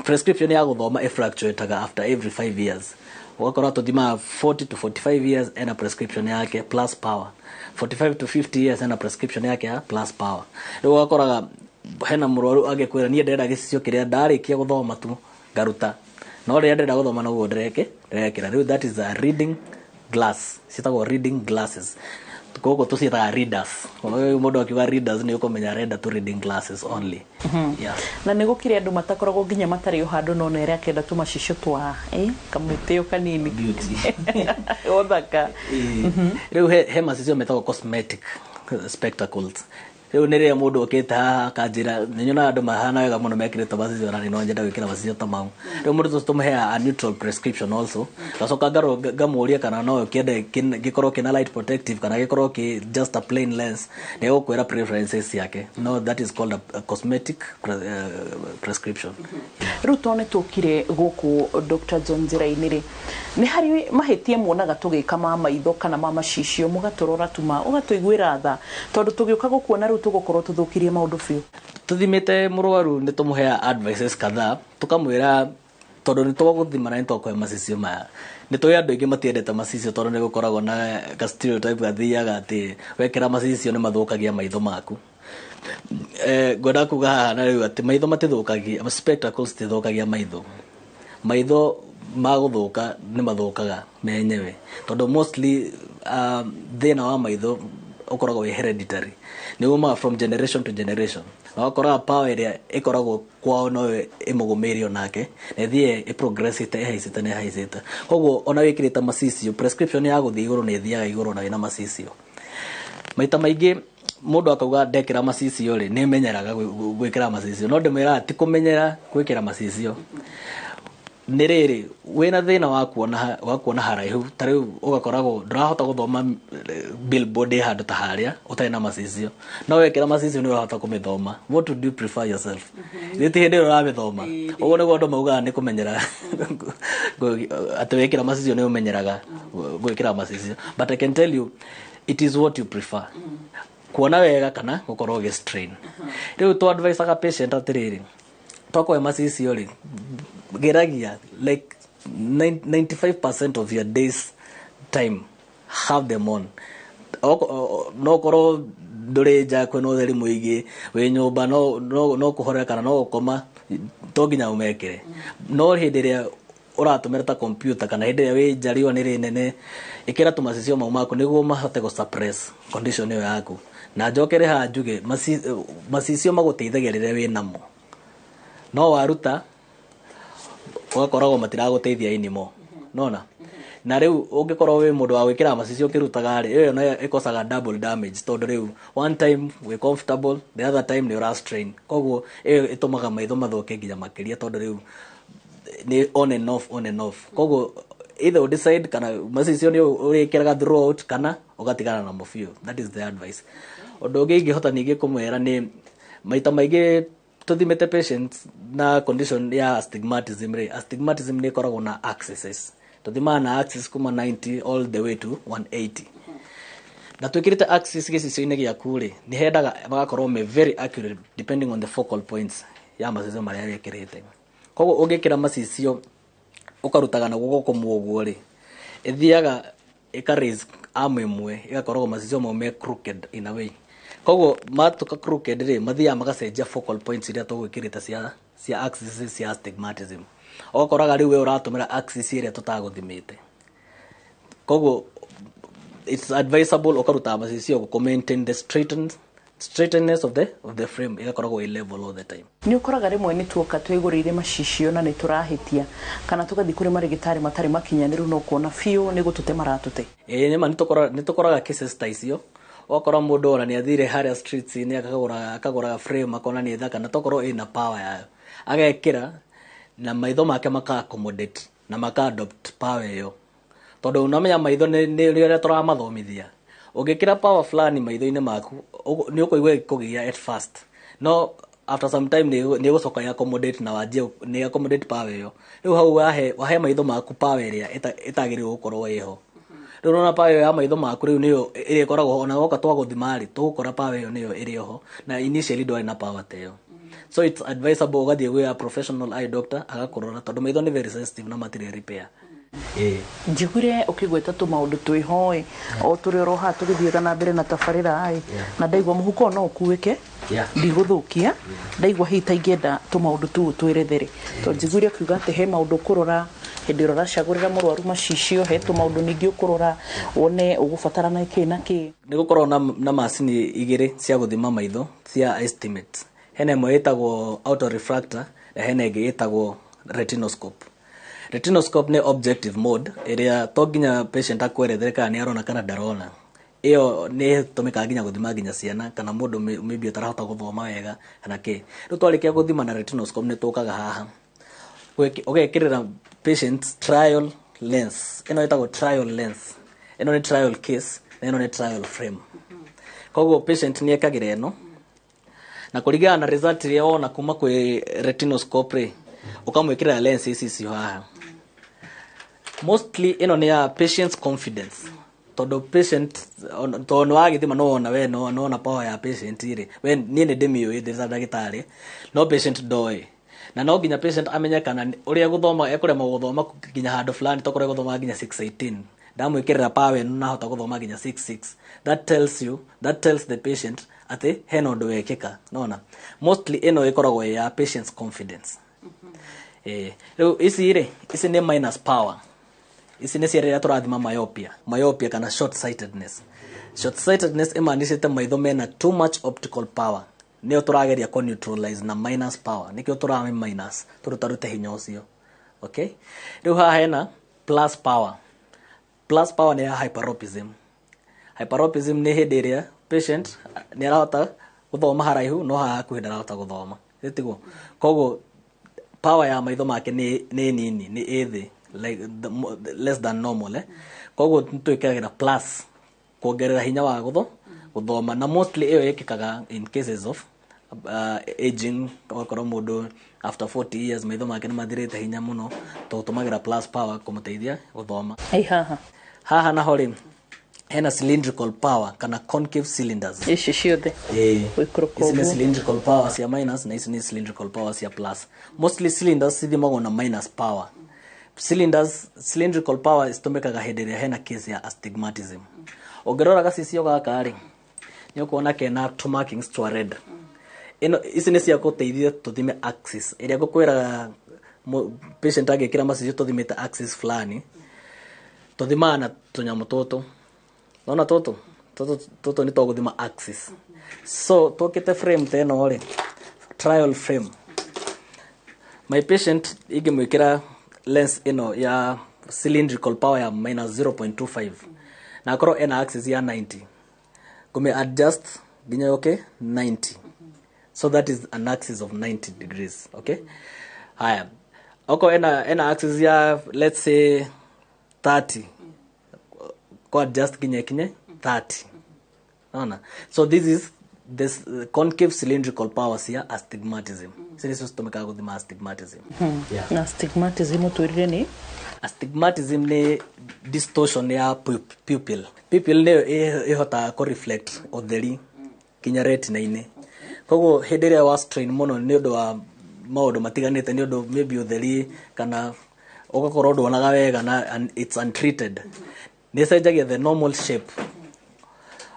prescription ya gũthoma ĩfluctuataga after every 5 years. Ũgakora tũthimaga 40 to 45 years ena prescription yake plus power, 45 to 50 years ena prescription yake ya plus power. Rĩu ũgakoraga hena mũrwaru angĩkwĩra, "Niĩ ndĩrenda gĩcicio kĩrĩa ndarĩkia gũthoma tu ngaruta, no rĩrĩa ndĩrenda gũthoma noguo ndĩrekĩra." Rĩu that is a reading glass, ciĩtagwo reading glasses. Gũkũ tũciĩtaga readers. Mũndũ akiuga readers nĩ ũkũmenya arenda tu reading glasses only, yeah. Na nĩ gũkĩrĩ andũ matakoragwo nginya matarĩ o handũ, no nere akenda tũmacicio twa kamũtĩo kanini ũthaka. Rĩu he macicio metagwo cosmetic spectacles. Rĩu nĩ rĩrĩa mũndũ okĩte haha akanjĩra, "Nĩ nyonaga andũ mahana wega mũno mekĩrĩte macicio, na nĩ no nyenda gwĩkĩra macicio ta mau." Rĩu mũndũ ũcio tũmũheaga a neutral prescription also. Ngacoka ngamũria kana no kĩende gĩkorwo kĩna light protective kana gĩkorwo kĩ just a plain lens. Nĩ egũkwĩra preferences ciake. No that is called a cosmetic prescription. Rĩu to nĩ tũkire gũkũ, Dr. John, njĩra-inĩ rĩ, nĩ harĩ mahĩtia muonaga tũgĩka ma maitho kana ma macicio, mũgatũrora tuma ũgatũiguĩra tha, tondũ tũgĩũka gũkuona rĩu tũgũkorwo tũthũkirie maũndũ biũ? Tũthimĩte mũrwaru nĩ tũmũheaga advices kadhaa, tũkamwĩra tondũ nĩ tũgũthima na nĩ twakũhe macicio maya. Nĩ tũĩ andũ aingĩ matiendete macicio, tondũ nĩ gũkoragwo na ka stereotype gathiaga atĩ wekĩra macicio nĩ mathũkagia maitho maku. Ngwenda kuga haha na rĩu atĩ maitho matithũkagia, spectacles tithũkagia maitho. Maitho magũthũka nĩ mathũkaga menyewe, tondũ mostly thĩna wa maitho ũkoragwo wĩ hereditary, nĩ umaga from generation to generation, na ũgakoraga power ĩrĩa ĩkoragwo kwao no ĩmũgũmĩire onake na ĩthiĩ ĩprogressĩte, ĩhaicĩte na ĩhaicĩte. Koguo ona wĩkĩrĩte macicio, prescription ya gũthiĩ igũrũ nĩ ĩthiaga igũrũ na wĩna macicio. Maita maingĩ Mũndũ akauga ndekĩra macicio rĩ, nĩ menyeraga gwĩkĩra macicio, no ndĩmwĩraga ti kũmenyera gwĩkĩra macicio. Nĩ rĩrĩ, wĩna thĩna wa kuona haraihu, ta rĩu ũgakoragwo ndũrahota gũthoma billboard ĩ handũ ta harĩa ũtarĩ na macicio, no wekĩra macicio nĩ ũrahota kũmĩthoma. What would you prefer yourself? Nĩ ti hĩndĩ ĩyo ũramĩthoma? Ũguo nĩguo andũ maugaga nĩ kũmenyera, atĩ wekĩra macicio nĩ ũmenyeraga gwĩkĩra macicio, but I can tell you it is what you prefer, kuona wega kana gũkorwo ũgĩ strain. Rĩu tũ advisaga patient atĩrĩrĩ, twakoe macicio rĩ, geragia like 95% of your days time have them on. No korwo ndũrĩ nja kwĩna ũtheri mũingĩ, wĩ nyũmba no kũhorera kana no gũkoma, to nginya ũmekĩre. No hĩndĩ ĩrĩa ũratũmĩra ta computer kana hĩndĩ ĩrĩa wĩ nja riũa nĩ rĩnene, ĩkĩra tũmacicio mau maku nĩguo mahote gũ suppress condition ĩyo yaku. Na njokere haha njuge macicio magũteithagia rĩrĩa wĩ namo, no waruta ũgakoragwo matiragũteithia anymore, nona. Na rĩu ũngĩkorwo wĩ mũndũ wa gwĩkĩra macicio ũkĩrutaga rĩ, ĩyo nayo ĩkosaga double damage, tondũ rĩu one time wĩ comfortable, the other time nĩ ũra strain. Koguo ĩyo ĩtũmaga maitho mathũke nginya makĩria, tondũ rĩu nĩ on and off, on and off. Koguo either you decide kana macicio nĩ ũrĩkĩraga throughout kana ũgatigana namo biũ. That is the advice. Ũndũ ũngĩ ingĩhota ningĩ kũmwĩra nĩ maita maingĩ tũthimĩte patients na condition ya astigmatism rĩ, astigmatism nĩ ĩkoragwo na axes. Tũthimaga na axis kuma 90 all the way to 180, na twĩkĩrĩte axis gĩcicio-inĩ gĩaku rĩ, nĩ hendaga magakorwo me very accurate depending on the focal points ya macicio marĩa wĩkĩrĩte. Koguo ũngĩkĩra macicio ũkarutaga na guoko kũmwe ũguo rĩ, ĩthiaga ĩka raise arm ĩmwe, ĩgakoragwo macicio mau me crooked in a way. Koguo matuka crooked rĩ, mathiaga magacenjia focal points iria tũgwĩkĩrĩte cia axis cia astigmatism. Ũgakoraga rĩu we ũratũmĩra axis ĩrĩa tũtagũthimĩte. Koguo it's advisable ũkaruta macicio kũ maintain the straightness of the frame, ĩgakoragwo ĩ level all the time. Nĩ ũkoraga rĩmwe nĩ tuoka twĩgũrĩire macicio na nĩ tũrahĩtia, kana tũgathiĩ kũrĩ marĩgĩtarĩ matarĩ makinyanĩru, no kuona biũ nĩ gũtũte maratũte. Ĩĩ, nĩma nĩ tũkoraga cases ta icio. Ũgakora mũndũ ona nĩ athire harĩa streets-inĩ akagũra frame, akona nĩ thaka na tokorwo ĩna power yayo, agekĩra na maitho make maka accommodate na maka adopt power ĩyo, tondũ unamenya maitho nĩ ũrĩa tũramathomithia. Ũngĩkĩra power fulani maitho-inĩ maku, nĩ ũkũigua ĩkũgia at first, no after some time nĩ ĩgũcoka ĩ accommodate na wanjie nĩ accommodate power ĩyo. Rĩu hau wahe maitho maku power ĩrĩa ĩtagĩrĩirwo gũkorwo ĩho. Rĩu ũrona power ĩyo ya maitho maku rĩu nĩyo ĩrĩa ĩkoragwo ho, ona woka twagũthima rĩ, tũgũkora power ĩyo nĩyo ĩrĩ ho, na initially ndwarĩ na power ta ĩyo. So it's advisable ũgathiĩ gwĩ a professional eye doctor agakũrora, tondũ maitho nĩ very sensitive na matirĩ repair, ĩĩ. Njiguire ũkĩgweta tũmaũndũ twĩho ĩ, o tũrĩ oro haha tũgĩthiaga na mbere na tabarĩra ĩ, na ndaigua mũhuko no ũkuĩke. Ndigũthũkia, ndaigua hihi ta ingĩenda tũmaũndũ tũu twĩrethere, tondũ njiguire ũkiuga atĩ he maũndũ ũkũrora hĩndĩ ĩrĩa ũracagũrĩra mũrwaru macicio, he tũmaũndũ ningĩ ũkũrora wone ũgũbatara na kĩ na kĩ. Nĩ gũkorwo na macini igĩrĩ cia gũthima maitho cia estimate. Hena ĩmwe ĩtagwo autorefractor na hena ĩngĩ ĩtagwo retinoscope. Retinoscope nĩ objective mode ĩrĩa to nginya patient akwerethere kana nĩ arona kana ndarona. Ĩyo nĩ ĩtũmĩkaga nginya gũthima nginya ciana kana mũndũ maybe ũtarahota gũthoma wega kana kĩ. Rĩu twarĩkia gũthima na retinoscope, nĩ tũkaga haha ũgekĩrĩra patient trial lens. Ĩno ĩtagwo trial lens. Ĩno nĩ trial case na ĩno nĩ trial frame. Koguo patient nĩ ekagĩra ĩno, na kũringana na result ĩrĩa wona kuma kwĩ retinoscope rĩ, ũkamwĩkĩrĩra lens ici icio haha. Mostly ĩno nĩ ya patient's confidence, tondũ patient tondũ nĩ wagĩthima no wona we no nona power ya patient rĩ, we niĩ nĩ ndĩmĩũĩ ndĩ ta ndagĩtarĩ, no patient ndoĩ. Na no nginya patient amenye kana ũrĩa gũthoma ekũremwo gũthoma nginya handũ fulani, tokorwo egũthoma nginya 618, ndamwĩkĩrĩra power ĩno nahota gũthoma nginya 66. That tells you, that tells the patient atĩ hena ũndũ wekĩka. Nona mostly ĩno ĩkoragwo ĩ ya patient's confidence. Rĩu ici rĩ, ici nĩ minus power. Ici nĩ cia rĩrĩa tũrathima myopia kana short sightedness. Short sightedness ĩmaanĩcĩte maitho mena too much optical power, nĩyo tũrageria kũ neutralize na minus power. Nĩkĩo tũrame minus tũrutarute hinya ũcio. Okay, rĩu haha hena plus power. Plus power nĩ ya hyperopism. Hyperopism nĩ hĩndĩ ĩrĩa Patient nĩ arahota gũthoma haraihu no haha hakuhĩ ndarahota gũthoma, tiguo? Koguo power ya maitho make nĩ nini, nĩ ĩ thĩ, like less than normal, eh? Koguo twĩkagĩra plus kuongerera hinya wa gũthoma, na mostly ĩyo ĩkĩkaga in cases of aging. Ũgakorwo mũndũ after 40 years maitho make nĩ mathirĩte hinya mũno, tũtũmagĩra plus power kũmũteithia gũthoma. Ĩ haha? Haha naho rĩ, hena cylindrical power kana concave cylinders. Ici ciothe? Ĩĩ. Gũikũrũka Ici nĩ ũguo. cylindrical power cia minus na ici nĩ cylindrical power cia plus. Mostly cylinders cithimagwo na minus power. Cylinders, cylindrical power citũmĩkaga hĩndĩ ĩrĩa hena case ya astigmatism. Ũngĩrora gacicio gaka rĩ, nĩ ũkuona kena two markings twa red. Ĩno ici nĩ cia gũteithia tũthime axis ĩrĩa ngũkwĩraga. Patient angĩkĩra macicio tũthimĩte axis fulani, tũthimaga na tũnyamũ tũtũ. Nona tũtũ nĩ tũgũthima axis. So tũkĩte frame ta ĩno rĩ, trial frame, my patient ingĩmwĩkĩra lens ĩno ya cylindrical power ya minus 0.25 na akorwo ena axis ya 90, ngũmĩ adjust nginya yũke 90. So that is an axis of 90 degrees, okay? Haya, okorwo ena axis ya, let's say, 30, ko adjust nginya ikinye 30. Naona? So this is this concave cylindrical power cia astigmatism. Ici nĩcio citũmĩkaga gũthima astigmatism. Yeah. Na astigmatism ũtwĩrire nĩ? Astigmatism nĩ distortion ya pupil. Pupil nĩyo ĩhotaga kũ reflect ũtheri nginya retina-inĩ. Koguo hĩndĩ ĩrĩa wa strain mũno nĩ ũndũ wa maũndũ matiganĩte, nĩ ũndũ maybe ũtheri kana ũgakorwo ndwonaga wega na and it's untreated, nĩ ĩcenjagia the normal shape.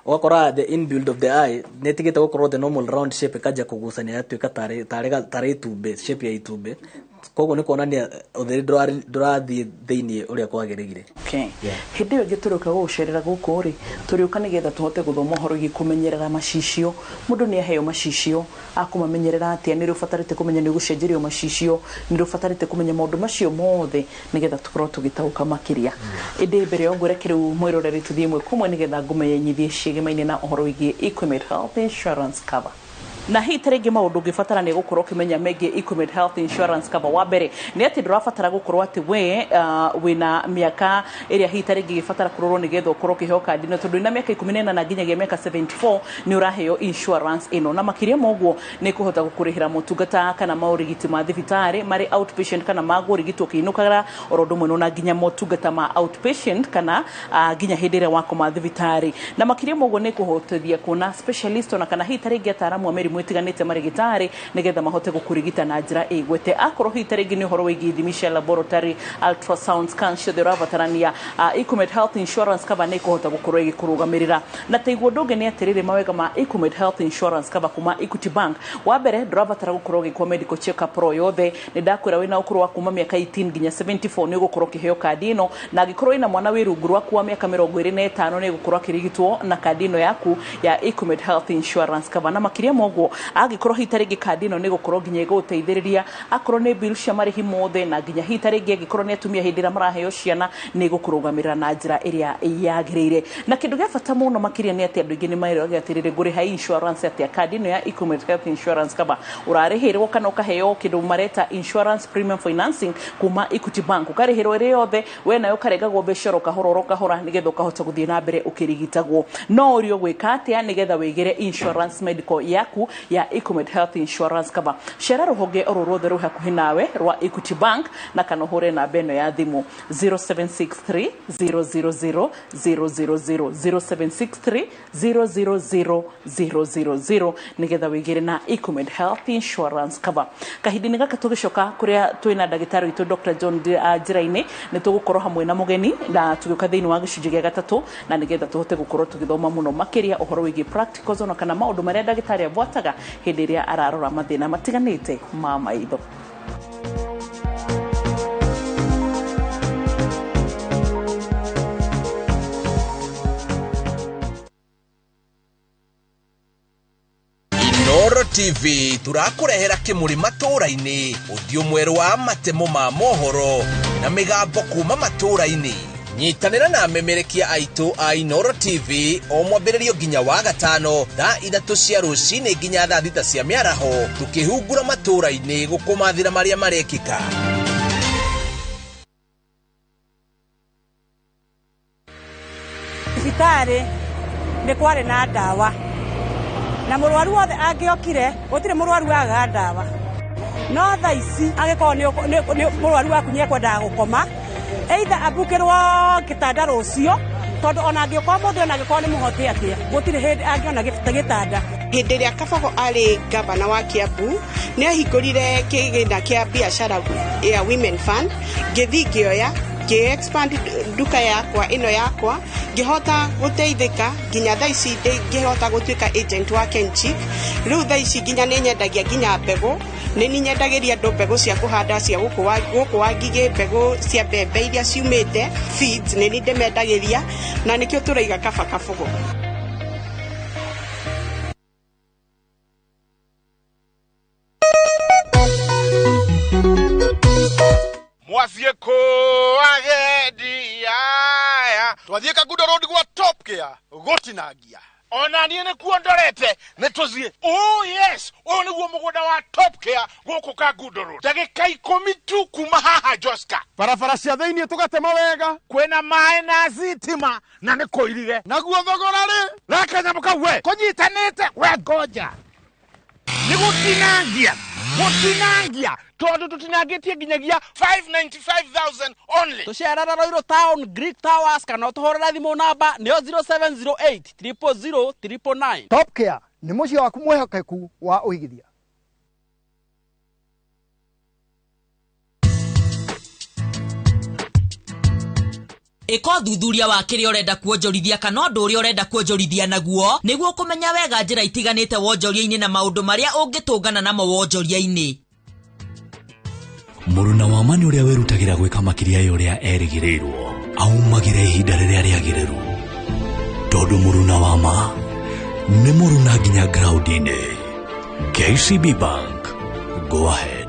Ũgakora the inbuild of the eye nĩ ĩtigĩte gũkorwo the normal round shape, ĩkanjia kũgucania, yatuĩka tarĩ itumbĩ, shape ya itumbĩ. Koguo nĩ kuonania ũtheri ndũrathiĩ thĩiniĩ ũrĩa kwagĩrĩire. Okay. Yeah. Hĩndĩ ĩyo ĩngĩ tũrĩũka gũgũcerera gũkũ rĩ, tũrĩũka nĩgetha tũhote gũthoma ũhoro wĩgiĩ kũmenyerera macicio. Mũndũ nĩ aheo macicio, akũmamenyerera atĩa? Nĩ rĩ ũbatarĩte kũmenya nĩ ũgũcenjerio macicio? Nĩ rĩ ũbatarĩte kũmenya maũndũ macio mothe, nĩgetha tũkorwo tũgĩtaũka makĩria? Ĩndĩ mbere ya ũguo, reke rĩu mwĩroreri tũthiĩ ĩmwe kwa ĩmwe nĩgetha ngũmenyithie ciĩgemaine na ũhoro wĩgiĩ Equimed Health Insurance Cover. Na hihi ta rĩngĩ maũndũ ũngĩbatara nĩ gũkorwo ũkĩmenya megiĩ Equimed Health Insurance Cover. Wa mbere nĩ atĩ ndũrabatara gũkorwo atĩ we wĩna mĩaka ĩrĩa hihi ta rĩngĩ ĩgĩbatara kũrorwo nĩgetha ũkorwo ũkĩheo kandi ĩno, tondũ wĩna mĩaka 18 nginyagia mĩaka 74 nĩ ũraheo insurance ĩno. Na makĩria ma ũguo, nĩ kũhota gũkũrĩhĩra motungata kana maũrigiti ma thibitarĩ marĩ outpatient kana ma kũrigitwo ũkĩinũkaga, oro ũndũ ũmwe na nginya motungata ma outpatient kana nginya hĩndĩ ĩrĩa wakoma thibitarĩ. Na makĩria ma ũguo, nĩ kũhotithia kuona specialist ona kana hihi ta rĩngĩ ataaramu a mĩrimũ ĩtiganĩte marĩgĩtarĩ, nĩgetha mahote gũkũrigita na njĩra ĩgwete. Akorwo hihi ta rĩngĩ nĩ ũhoro wĩgiĩ ithimi cia laboratory, ultrasound scan ciothe ũrabatarania, Equimed Health Insurance Cover nĩ ĩkũhota gũkorwo ĩgĩkũrũgamĩrĩra. Na taiguo ũndũ ũngĩ nĩ atĩrĩrĩ, mawega ma Equimed Health Insurance Cover kuma Equity Bank: wa mbere, ndũrabatara gũkorwo ũgĩkwo medical check up ro yothe. Nĩ ndakwĩra wĩna ũkũrũ wa kuma mĩaka 18 nginya 74 nĩ ũgũkorwo ũkĩheo kandi ĩno, na angĩkorwo wĩna mwana wĩ rungu rwaku wa mĩaka 25, nĩ ũgũkorwo akĩrigitwo na kandi ĩno yaku ya Equimed Health Insurance Cover. Na makĩria ma ũguo, angĩkorwo hihi ta rĩngĩ kandi ĩno nĩ ĩgũkorwo nginya ĩgũgũteithĩrĩria akorwo nĩ bill cia marĩhi mothe, na nginya hihi ta rĩngĩ angĩkorwo nĩ atumia hĩndĩ ĩrĩa maraheo ciana, nĩ ĩgũkũrũgamĩrĩra na njĩra ĩrĩa yagĩrĩire. Na kĩndũ gĩa bata mũno makĩria nĩ atĩ andũ aingĩ nĩ merĩraga atĩrĩrĩ, ngũrĩha insurance atĩa? Kandi ĩno ya Equimed Health Insurance Cover ũrarĩhĩrwo kana ũkaheo kĩndũ mareta insurance premium financing kuma Equity Bank. Ũkarĩhĩrwo ĩrĩ yothe, we nayo ũkarengagwo mbeca oro kahora oro kahora, nĩgetha ũkahota gũthiĩ na mbere ũkĩrigitagwo. No ũrio gwĩka atĩa nĩgetha wĩgĩre insurance medical yaku ya Equimed Health Insurance Cover? Cera rũhonge oro ruothe rwĩ hakuhĩ nawe rwa Equity Bank, na kana ũhũre namba ĩno ya thimũ 0763 000 000, 0763 000 000, nĩgetha wĩgĩre na Equimed Health Insurance Cover. Kahinda-inĩ gaka tũgĩcoka kũrĩa twĩna ndagĩtarĩ witũ Dr. John njĩra-inĩ, nĩ tũgũkorwo hamwe na mũgeni na tũgĩũka thĩinĩ wa gĩcunjĩ gĩa gatatũ, na nĩgetha tũhote gũkorwo tũgĩthoma mũno makĩria ũhoro wĩgiĩ practicals ona kana maũndũ marĩa ndagĩtarĩ abuataga hĩndĩ ĩrĩa ararora mathĩna matiganĩte ma maitho. Inoro TV tũrakũrehera kĩmũrĩ matũũra-inĩ, ũthiũ mwerũ wa matemo ma mohoro na mĩgambo kuma matũũra-inĩ. Nyitanĩra na amemerekia aitũ a Inoro TV o mwambĩrĩrio nginya wa gatano thaa 3 cia rũcinĩ nginya thaa 6 cia mĩaraho, tũkĩhungura matũũra-inĩ gũkũmathĩra marĩa marekĩka. Thibitarĩ nĩ kwarĩ na ndawa na mũrwaru wothe angĩokire gũtirĩ mũrwaru wagaga ndawa, no thaa ici angĩkorwo nĩ mũrwaru waku nĩekwendaga gũkoma either ambukĩrwo gĩtanda rũciũ, tondũ ona angĩũka ũmũthĩ ona angĩkorwo nĩ mũhote atĩa gũtirĩ hĩndĩ angĩona gĩtanda. Hĩndĩ ĩrĩa Kabogo arĩ gavana wa Kiambu nĩ ahingũrire kĩgĩna kĩa biacara ya Women Fund, ngĩthiĩ ngĩoya ngĩ-expand nduka yakwa ĩno yakwa, ngĩhota gũteithĩka nginya thaa ici ngĩhota gũtuĩka agent wa Kenchic. Rĩu thaa ici nginya nĩ nyendagia nginya mbegũ, nĩ ninyendagĩria andũ mbegũ cia kũhanda cia gũkũ wa ngigĩ, mbegũ cia mbembe iria ciumĩte feeds nĩ ni ndĩmendagĩria, na nĩkĩo tũraiga kaba Kabogo. Mwathiĩ kũ agendi aya? Twathiĩ Kangundo Road gwa Top Care gũtinangia. Ona niĩ nĩkuo ndorete, nĩ tũthiĩ. Oh yes, ũyũ nĩguo mũgũnda wa Top Care gũkũ Kangundo Road. Ndagĩka 10 tu kuma haha Joska. Barabara cia thĩiniĩ tũgatema wega. Kwĩna maĩ na thitima na nĩ kũirige. Naguo thogora rĩ? Reke nyamũ kau we. Kũnyitanĩte we ngoja. Nĩ gũtinangia. Gũtinangia. Tondũ tũtinangĩtie nginyagia 595,000 only. Tũcerere Ruiru Town, Greek Towers, kana ũtũhũrĩre thimũ namba nĩyo 0708 000 999. Top Care nĩ mũciĩ waku mwĩhokeku wa ũigithia. Ĩka ũthuthuria wa kĩrĩa ũrenda kuonjorithia kana ũndũ ũrĩa ũrenda kuonjorithia naguo nĩguo kũmenya wega njĩra itiganĩte wonjoria-inĩ na maũndũ marĩa ũngĩtũngana namo wonjoria-inĩ. Mũruna wa ma nĩ ũrĩa wĩrutagĩra gwĩka makĩria ya ũrĩa erĩgĩrĩirwo, aumagĩra ihinda rĩrĩa rĩagĩrĩru, tondũ mũruna wa ma nĩ mũruna nginya ground-inĩ. KCB Bank, go ahead.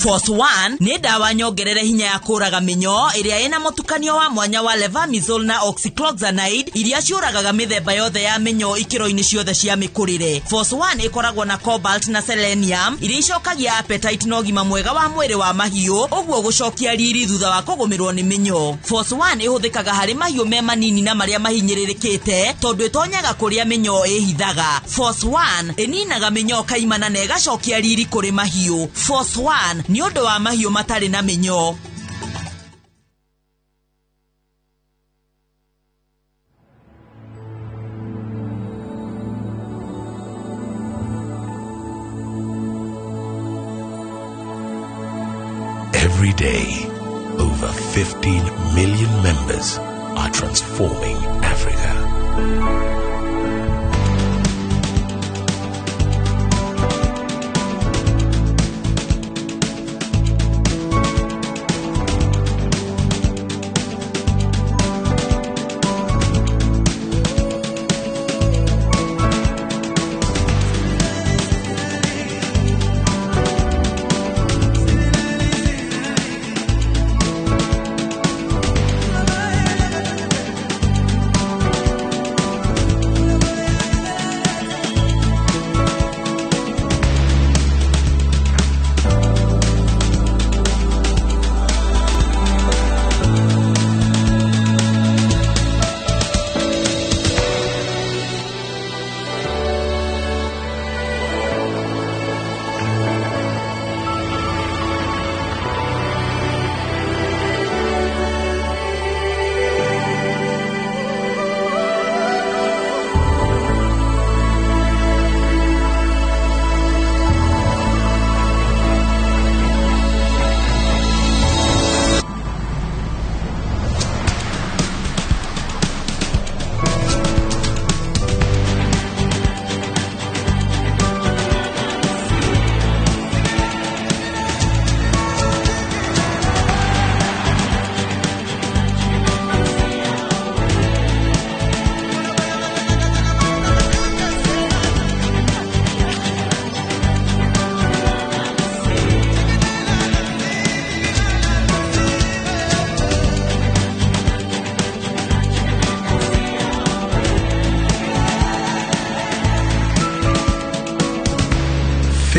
Force 1 nĩ ndawa nyongerere hinya ya kũraga mĩnyoo ĩrĩa ĩna mũtukanio wa mwanya wa levamisole na oxycloxanide iria ciũragaga mĩthemba yothe ya mĩnyoo ikĩro-inĩ ciothe cia mĩkũrĩre. Force 1 ĩkoragwo na cobalt na selenium iria icokagia appetite na ũgima mwega wa mwĩrĩ wa mahiũ, ũguo gũcokia riri thutha wa kũgũmĩrwo nĩ mĩnyoo. Force 1 ĩhũthĩkaga harĩ mahiũ me manini na marĩa mahinyĩrĩrĩkĩte tondũ ĩtonyaga kũrĩa mĩnyoo ĩhithaga. Force 1 ĩninaga mĩnyoo kaimana na ĩgacokia riri kũrĩ mahiũ. Force 1 nĩ ũndũ wa mahiũ matarĩ na mĩnyoo. Every day, over 15 million members are transforming Africa.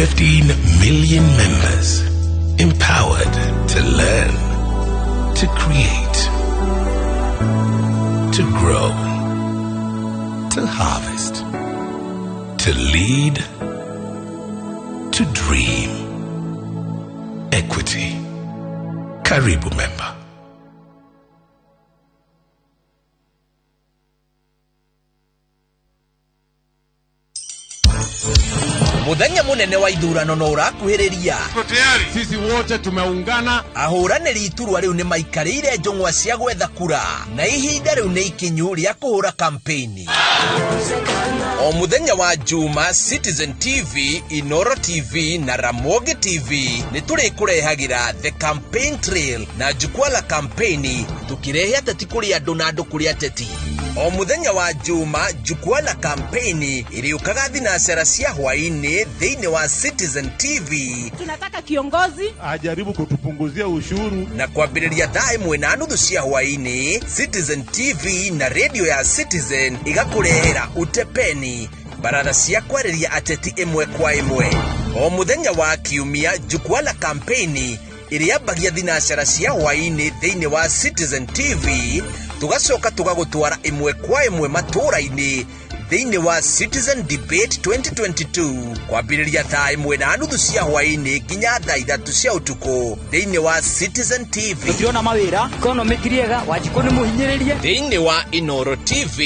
15 million members empowered to learn, to create, to grow, to harvest, to lead, to dream. Equity. Karibu member. Muthenya munene wa ithurano no urakuhiriria. Tayari sisi wote tumeungana. Ahũranĩri iturwa rĩu nĩ maikarĩire njũng'wa cia gwetha kura na ihinda rĩu nĩ ikinyu rĩa kũhũra kampeni. O muthenya wa Juma, Citizen TV, Inoro TV na Ramogi TV nĩ tũrĩkũrehagĩra The Campaign Trail na jukwaa la kampeni, tukirehe ateti kũrĩ andũ na andũ kũrĩ ateti. O muthenya wa Juma, jukwaa la kampeni ĩrĩũkaga thinacara cia hwaĩ-inĩ thĩinĩ wa Citizen TV. Tunataka kiongozi ajaribu kutupunguzia ushuru. Na kwambĩrĩria thaa 1:30 cia hwaĩ-inĩ, Citizen TV na radio ya Citizen igakũrehera utepeni, baratha cia kwarĩria ateti ĩmwe kwa ĩmwe. O muthenya wa Kiumia, jukwaa la kampeni ĩrĩambagia thinacara cia hwaĩ-inĩ thĩinĩ wa Citizen TV, tugacoka tugagũtwara ĩmwe kwa ĩmwe matũũra-inĩ thĩinĩ wa Citizen Debate 2022 kwambĩrĩria thaa 1:30 cia hwaĩ-inĩ nginya thaa 3 cia ũtukũ thĩinĩ wa Citizen TV. Tũtirona mawĩra, economy ti rĩega, Wanjikũ nĩ mũhinyĩrĩrie. Thĩinĩ wa Inoro TV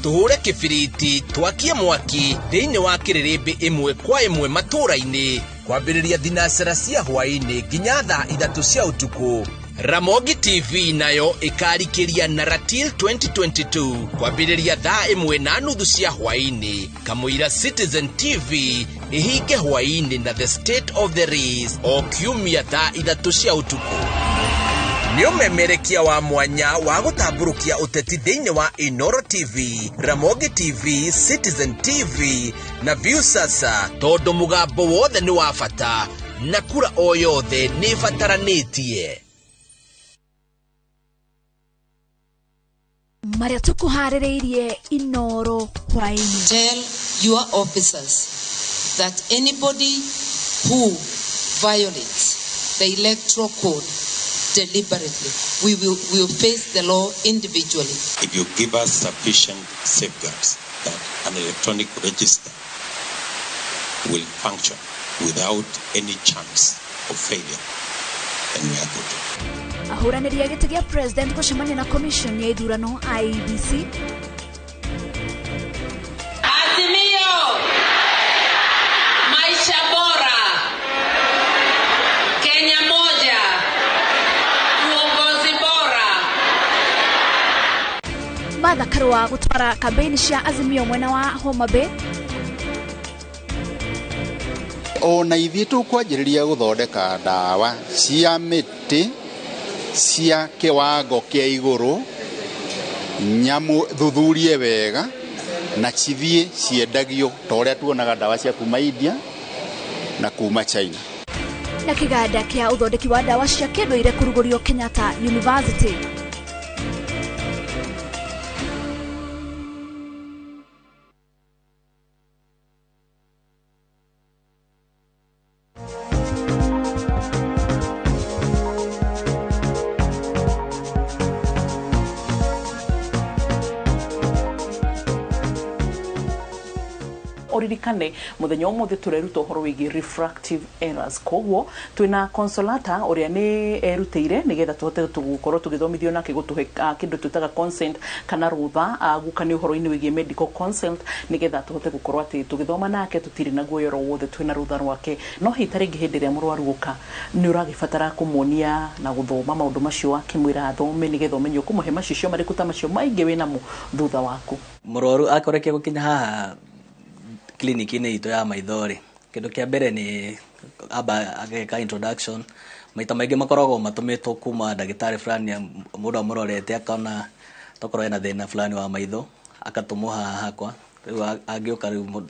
tũhũre kĩbiriti, twakie mwaki thĩinĩ wa kĩrĩrĩmbĩ ĩmwe kwa ĩmwe matũũra-inĩ kwambĩrĩria thinacara cia hwaĩ-inĩ nginya thaa 3 cia ũtukũ. Ramogi TV nayo ĩkarikĩria na Ratil 2022 kwambĩrĩria thaa 1:30 cia hwaĩ-inĩ. Kamũira Citizen TV ĩhinge hwaĩ-inĩ na The State of the Race o kiumia thaa 3 cia ũtukũ. Nĩ ũmemerekia wa mwanya wa gũtambũrũkia ũteti thĩinĩ wa Inoro TV, Ramogi TV, Citizen TV na Viusasa, tondũ mũgambo wothe nĩ wa bata na kura o yothe nĩ ĩbataranĩtie. Maria tukuharĩrĩirie Inoro hwaĩ-inĩ. Tell your officers that anybody who violates the electoral code deliberately, we will face the law individually. If you give us sufficient safeguards that an electronic register will function without any chance of failure, then we are good. Ahũranĩri a gĩtĩ gĩa president gũcemania na commission ya ithurano IEBC. Azimio, maisha bora, Kenya moja, uongozi bora. Martha Karua gũtwara kambeini cia Azimio mwena wa Homa Bay. Ona ithuĩ tũkwanjĩrĩria gũthondeka ndawa cia mĩtĩ cia kiwango kia igũrũ, nyamu thuthurie wega na cithiĩ ciendagio ta ũrĩa tuonaga ndawa cia kuma India na kuma China. Na kĩganda kĩa ũthondeki wa ndawa cia kĩndũire kũrugũrio Kenyatta University. Oririkane muthenya umuthi tureruta uhoro wigie refractive errors, koguo twina Consolata uria ni erutire nigetha tuhote gukorwo tugithomithio nake gutuhe kindu twitaga consent kana rutha guka ni uhoro-ini wigie medical consent nigetha tuhote gukorwo ati tugithoma nake tutiri na guoya oro wothe twina rutha rwake. No hita ringi hindi ria murwaru guka ni uragibatara kumuonia na guthoma maundu macio akimwira athome nigetha umenye ukumuhe macicio mariku ta macio maingi winamo thutha waku. Murwaru akorekia gukinya haha kliniki-inĩ itũ ya maitho rĩ, kĩndũ kĩa mbere nĩ amba ageka introduction. Maita maingĩ makoragwo matũmĩtwo kuma ndagĩtarĩ fulani mũndũ amũrorete akona tokorwo ena thĩna fulani wa maitho akatũmwo haha hakwa. Rĩu angĩũka rĩu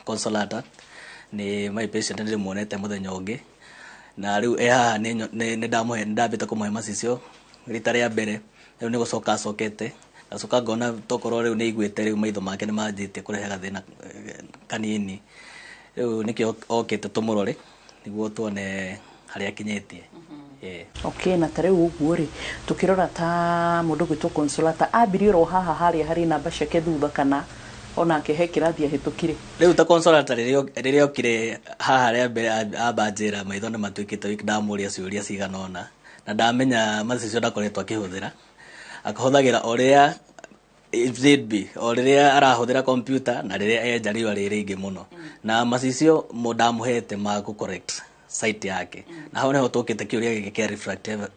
Consolata nĩ my patient nĩndĩmuonete mũthenya ũngĩ, na rĩu e haha nĩ ndambĩte kũmũhe macicio rita rĩa mbere, rĩu nĩ gũcoka acokete ngacoka ngona tokorwo rĩu nĩ aiguĩte rĩu maitho make nĩ manjĩtie kũrehe gathĩna kanini, Rĩu nĩkĩo okĩte tũmũrore nĩguo tuone harĩa akinyĩtie. Okay, na ta rĩu ũguo rĩ, tũkĩrora ta mũndũ gwĩtwo Consolata, ambirie oro haha harĩa harĩ namba ciake thutha, kana onake he kĩrathi ahĩtũkire? Rĩu ta Consolata rĩrĩa okire haha rĩa mbere, amba njĩra maitho nĩ matuĩkĩte weak. Ndamũria ciũria cigana ũna na ndamenya macicio ndakoretwo akĩhũthĩra, akahũthagĩra ũrĩa if need be, o rĩrĩa arahũthĩra computer na rĩrĩa enja riũa rĩ rĩingĩ mũno, na macicio mo ndamũhete ma gũ correct sight yake. Na hau niho tũkĩte kĩũria gĩkĩ kĩa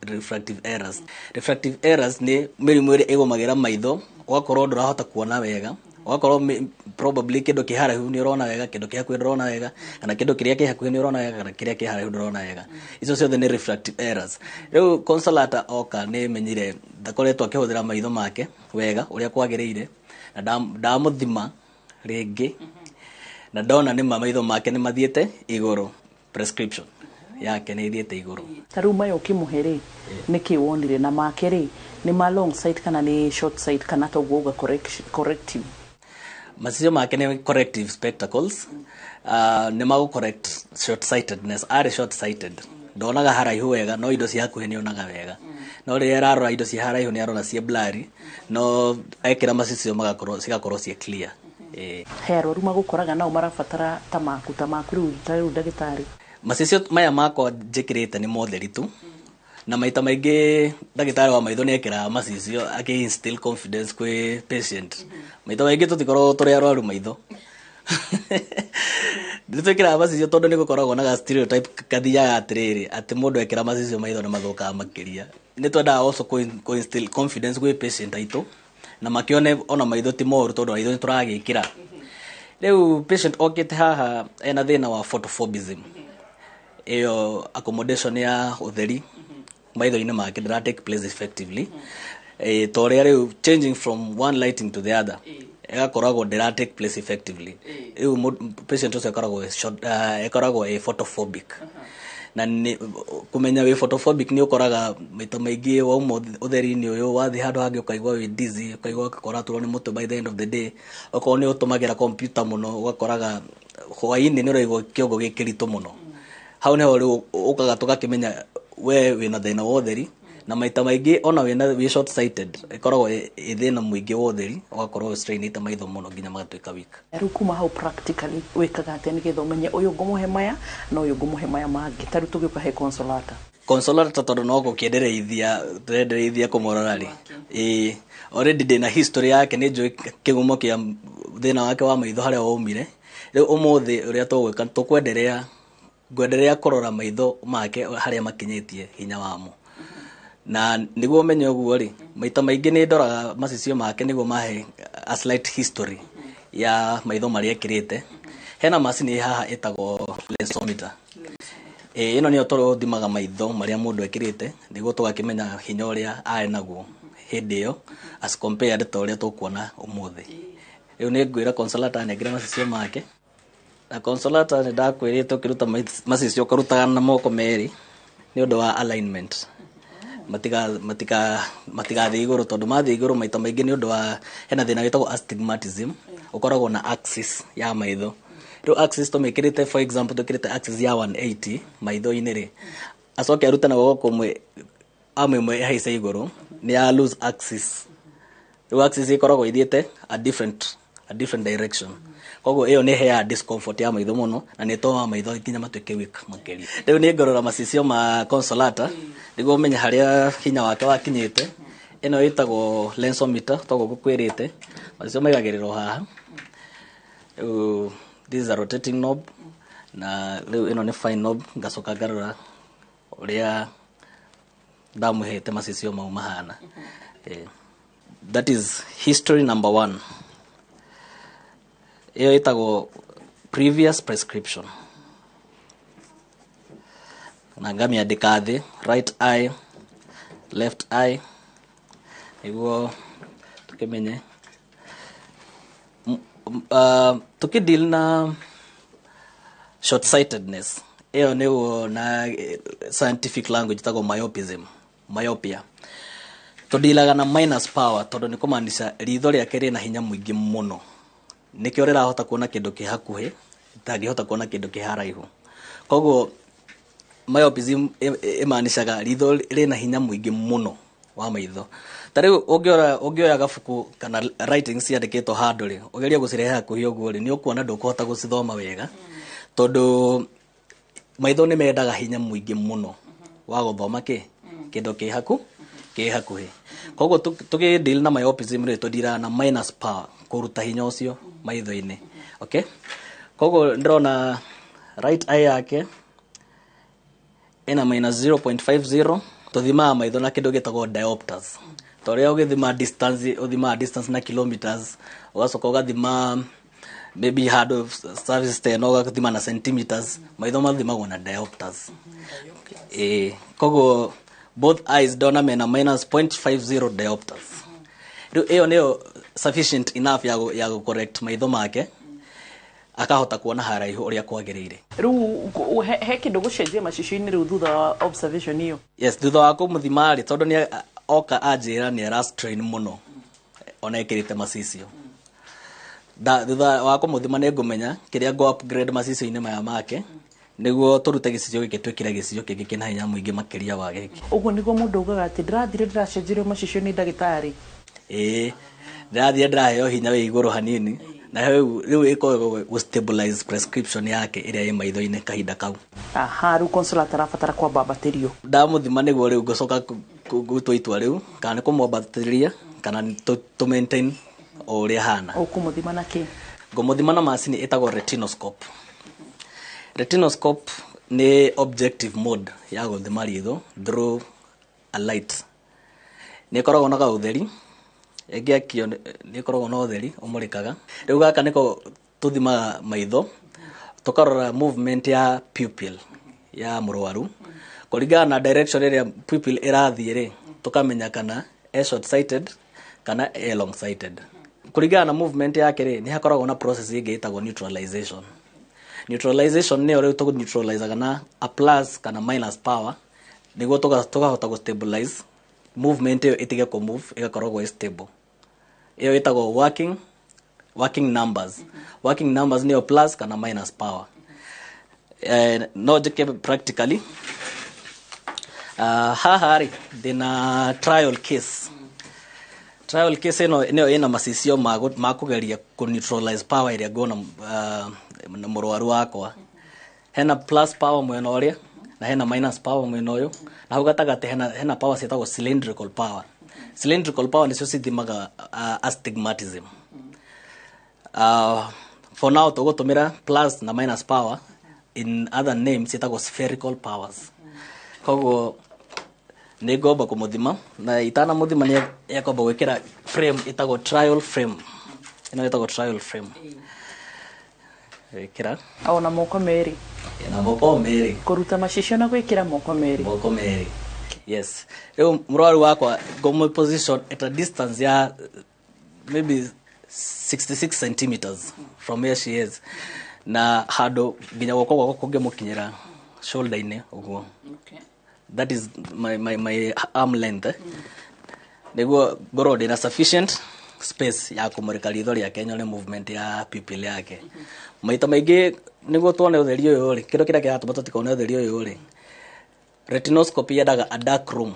refractive errors. Refractive errors nĩ mĩrimũ ĩrĩa ĩgũmagĩra maitho, ũgakorwo ndũrahota kuona wega, ũgakorwo probably kĩndũ kĩ haraihu nĩ ũrona wega, kĩndũ kĩ hakuhĩ ndũrona wega, kana kĩndũ kĩrĩa kĩ hakuhĩ nĩ ũrona wega, kana kĩrĩa kĩ haraihu ndũrona wega. Icio ciothe nĩ refractive errors. Rĩu Consolata oka, nĩ menyire ndakoretwo akĩhũthĩra maitho make wega ũrĩa kwagĩrĩire, na ndamũthima rĩngĩ na ndona nĩma maitho make nĩ mathiĩte igũrũ, prescription yake nĩ ithiĩte igũrũ. Ta rĩu maya ũkĩmũhe rĩ, nĩkĩ wonire? Na make rĩ, nĩ ma long sight kana nĩ short sight, kana toguo uga corrective? Macicio make nĩ corrective spectacles, nĩ magũ correct short sightedness. Arĩ short sighted, ndonaga haraihu wega, no indo cia hakuhĩ nĩ onaga wega, no rĩrĩa ararora indo cia haraihu nĩ arona ciĩ blurry, no ekĩra macicio magakorwo cigakorwo ciĩ clear. He arwaru magũkoraga nao marabatara ta maku rĩu, ta rĩu ndagĩtarĩ? Macicio maya makwa njĩkĩrĩte nĩ motheri tu, na maita maingĩ ndagĩtarĩ wa maitho nĩ ekĩraga macicio akĩ instill confidence kwĩ patient. Maita maingĩ tũtikoragwo tũrĩ arwaru maitho, nĩ twĩkĩraga macicio tondũ nĩ gũkoragwo na ga stereotype kathiaga atĩrĩrĩ, atĩ mũndũ ekĩra macicio maitho nĩ mathũkaga makĩria. Nĩ twendaga also kũ instill confidence gwĩ patient aitũ na makĩone ona maitho ti moru, tondũ maitho nĩ tũragĩkĩra. Rĩu patient okĩte haha ena thĩna wa photophobism, ĩyo accommodation ya ũtheri maitho-inĩ make ndĩra take place effectively, ta ũrĩa rĩu changing from one lighting to the other ĩgakoragwo ndĩra take place effectively. Rĩu patient ũcio ĩkoragwo ĩ photophobic, na nĩ kũmenya wĩ photophobic nĩ ũkoraga maita maingĩ wauma ũtheri-inĩ ũyũ, wathiĩ handũ hangĩ ũkaigua wĩ dizzy, ũkaigua ũraturwo nĩ mũtwe by the end of the day. Okorwo nĩ ũtũmagĩra computer mũno, ũgakoraga hwaĩ-inĩ nĩ ũraigua kĩongo gĩ kĩritũ mũno. Hau nĩho rĩu ũkaga tũgakĩmenya we wĩna thĩna wa ũtheri, na maita maingĩ ona wĩna wĩ short sighted ĩkoragwo ĩ thĩna mũingĩ wa ũtheri, ũgakorwo strainĩte maitho mũno nginya magatuĩka weak. Rĩu kuma hau, practically wĩkaga atĩa nĩgetha ũmenye ũyũ ngũmũhe maya na ũyũ ngũmũhe maya mangĩ? Ta rĩu tũgĩũka he Consolata. Consolata, tondũ no gũkĩendereithia tũrendereithia kũmũrora rĩ, ĩĩ, already ndĩna history yake, nĩ njũĩ kĩgumo kĩa thĩna wake wa maitho harĩa waumire. Rĩu ũmũthĩ ũrĩa tũgwĩka, tũkwenderea ngwenderea kũrora maitho make harĩa makinyĩtie hinya wamo, na nĩguo menye ũguo rĩ, maita maingĩ nĩ ndoraga macicio make nĩguo mahe a slight history ya maitho marĩa ekĩrĩte. Hena macini ĩ haha ĩtagwo lensometer. Ĩno nĩyo tũthimaga maitho marĩa mũndũ ekĩrĩte nĩguo tũgakĩmenya hinya ũrĩa arĩ naguo hĩndĩ ĩyo as compared ta ũrĩa tũkuona ũmũthĩ. Rĩu nĩ ngwĩra Consolata anengere macicio make. Na Consolata, nĩ ndakwĩrĩte ũkĩruta macicio ũkarutaga na moko merĩ nĩ ũndũ wa alignment, matigathiĩ igũrũ, tondũ mathiĩ igũrũ maita maingĩ nĩ ũndũ wa hena thĩna wĩtagwo astigmatism, ũkoragwo na axis ya maitho. Rĩu axis tũmĩkĩrĩte, for example twĩkĩrĩte axis ya 180 maitho-inĩ rĩ, acoke arute na guoko kũmwe, arm ĩmwe ĩhaice igũrũ, nĩ ya lose axis. Rĩu axis ĩkoragwo ĩthiĩte a different direction, koguo ĩyo nĩ ĩheaga discomfort ya maitho mũno na nĩ ĩtũmaga maitho nginya matuĩke weak makĩria. Rĩu nĩ ngorora macicio ma Consolata nĩguo menye harĩa hinya wake wakinyĩte. Ĩno ĩtagwo lensometer, toguo ngũkwĩrĩte macicio maigagĩrĩrwo haha. Rĩu this is a rotating knob, na rĩu ĩno nĩ fine knob. Ngacoka ngarora ũrĩa ndamũhete macicio mau mahana. That is history number one. Ĩyo ĩtagwo previous prescription, na ngamĩandĩka thĩ, right eye, left eye, nĩguo tũkĩmenye. Tũkĩdeal na short sightedness, ĩyo nĩguo na scientific language ĩtagwo myopism, myopia, tũdilaga na minus power, tondũ nĩ kũmaanisha ritho rĩake rĩna hinya mũingĩ mũno, nĩkĩo rĩrahota kuona kĩndũ kĩ hakuhĩ Ndangĩhota kuona kĩndũ kĩ haraihu. Koguo myopism ĩmaanishaga ritho rĩna hinya mũingĩ mũno wa maitho. Ta rĩu ũngĩoya gabuku kana writings ciandĩkĩtwo handũ rĩ, ũgerie gũcirehe hakuhĩ ũguo rĩ, nĩ ũkuona ndũkũhota gũcithoma wega, tondũ maitho nĩ mendaga hinya mũingĩ mũno wa gũthoma kĩ kĩndũ kĩ hakuhĩ. Koguo tũgĩ deal na myopism rĩ, tũdiraga na minus power kũruta hinya ũcio maitho-inĩ. Okay, koguo ndĩrona right eye yake ĩna minus 0.50. Tũthimaga maitho na kĩndũ gĩtagwo diopters. Ta ũrĩa ũgĩthima distance, ũthimaga distance na kilometers, ũgacoka ũgathima maybe handũ service ta ĩno ũgathima na centimeters, maitho mathimagwo na diopters. Ĩĩ, koguo both eyes ndona mena minus 0.50 diopters. Rĩu ĩyo nĩyo sufficient enough ya gũ correct maitho make akahota kuona haraihu ũrĩa kwagĩrĩire. Rĩu he kĩndũ gũcenjia macicio-inĩ rĩu thutha wa observation ĩyo? Yes, thutha wa kũmũthima rĩ, tondũ nĩ oka anjĩra nĩ ara strain mũno ona ĩkĩrĩte macicio, thutha wa kũmũthima nĩ ngũmenya kĩrĩa ngũ upgrade macicio-inĩ maya make nĩguo tũrute gĩcicio gĩkĩ twĩkĩre gĩcicio kĩngĩ kĩna hinya mũingĩ makĩria wa gĩkĩ. Ũguo nĩguo mũndũ augaga atĩ ndĩrathire ndĩracenjerio macicio nĩ ndagĩtarĩ. Ĩĩ, ndĩrathiĩ ndĩraheo hinya wĩ igũrũ hanini, na rĩu ĩkoragwo gũ stabilize prescription yake ĩrĩa ĩ maitho-inĩ kahinda kau. Aha, rĩu Consolata arabatara kwambambatĩrio. Ndamũthima nĩguo rĩu ngũcoka gũtua itua rĩu kana nĩ kũmwambatĩria kana tũ maintain o ũrĩa hana. Ũkũmũthima na kĩ? Ngũmũthima na macini ĩtagwo retinoscope. Retinoscope nĩ objective mode ya gũthima ritho through a light. Nĩ ĩkoragwo na kaũtheri, ĩngĩakio nĩ ĩkoragwo na ũtheri ũmũrĩkaga. Rĩu gaka nĩko tũthimaga maitho, tũkarora movement ya pupil ya mũrwaru kũringana na direction ĩrĩa pupil ĩrathiĩ rĩ, tũkamenya kana e short sighted kana e long sighted. Kũringana na movement yake rĩ, nĩ hakoragwo na process ĩngĩ ĩtagwo neutralization. Neutralization nĩyo rĩu tũ neutralizaga na a plus kana minus power nĩguo tũkahota gũ stabilize movement ĩyo ĩtige kũ move, ĩgakoragwo ĩ stable. Ĩyo ĩtagwo working numbers. Working numbers nĩyo plus kana minus power. No njĩke practically. Haha rĩ, ndĩna trial case. Trial case ĩno nĩyo ĩna macicio ma kũgeria kũ neutralize power ĩrĩa nguona na mũrwaru wakwa. Hena plus power mwena ũrĩa na hena minus power mwena ũyũ, na hau gatagatĩ hena power ciĩtagwo cylindrical power. Cylindrical power nĩcio cithimaga astigmatism. For now tũgũtũmĩra plus na minus power, in other names ciĩtagwo spherical powers. Koguo nĩ ngomba kũmũthima, na itanamũthima nĩ ekwamba gwĩkĩra frame ĩtagwo trial frame. Ĩno ĩtagwo trial frame. Gwĩkĩra. O na moko merĩ. Na moko merĩ. Kũruta macicio na gwĩkĩra moko merĩ. Moko merĩ. Yes. Rĩu mũrwaru wakwa ngũmũ position at a distance ya maybe 66 centimeters from where she is, na handũ nginya guoko gwakwa kũngĩmũkinyĩra shoulder-inĩ ũguo. That is my arm length. Nĩguo ngorwo ndĩna sufficient space ya kũmũrĩka ritho rĩake nyone movement ya pupil yake. Maita maingĩ nĩguo tuone ũtheri ũyũ rĩ, kĩndũ kĩrĩa kĩratũma tũtikone ũtheri ũyũ rĩ, retinoscopy yendaga a dark room,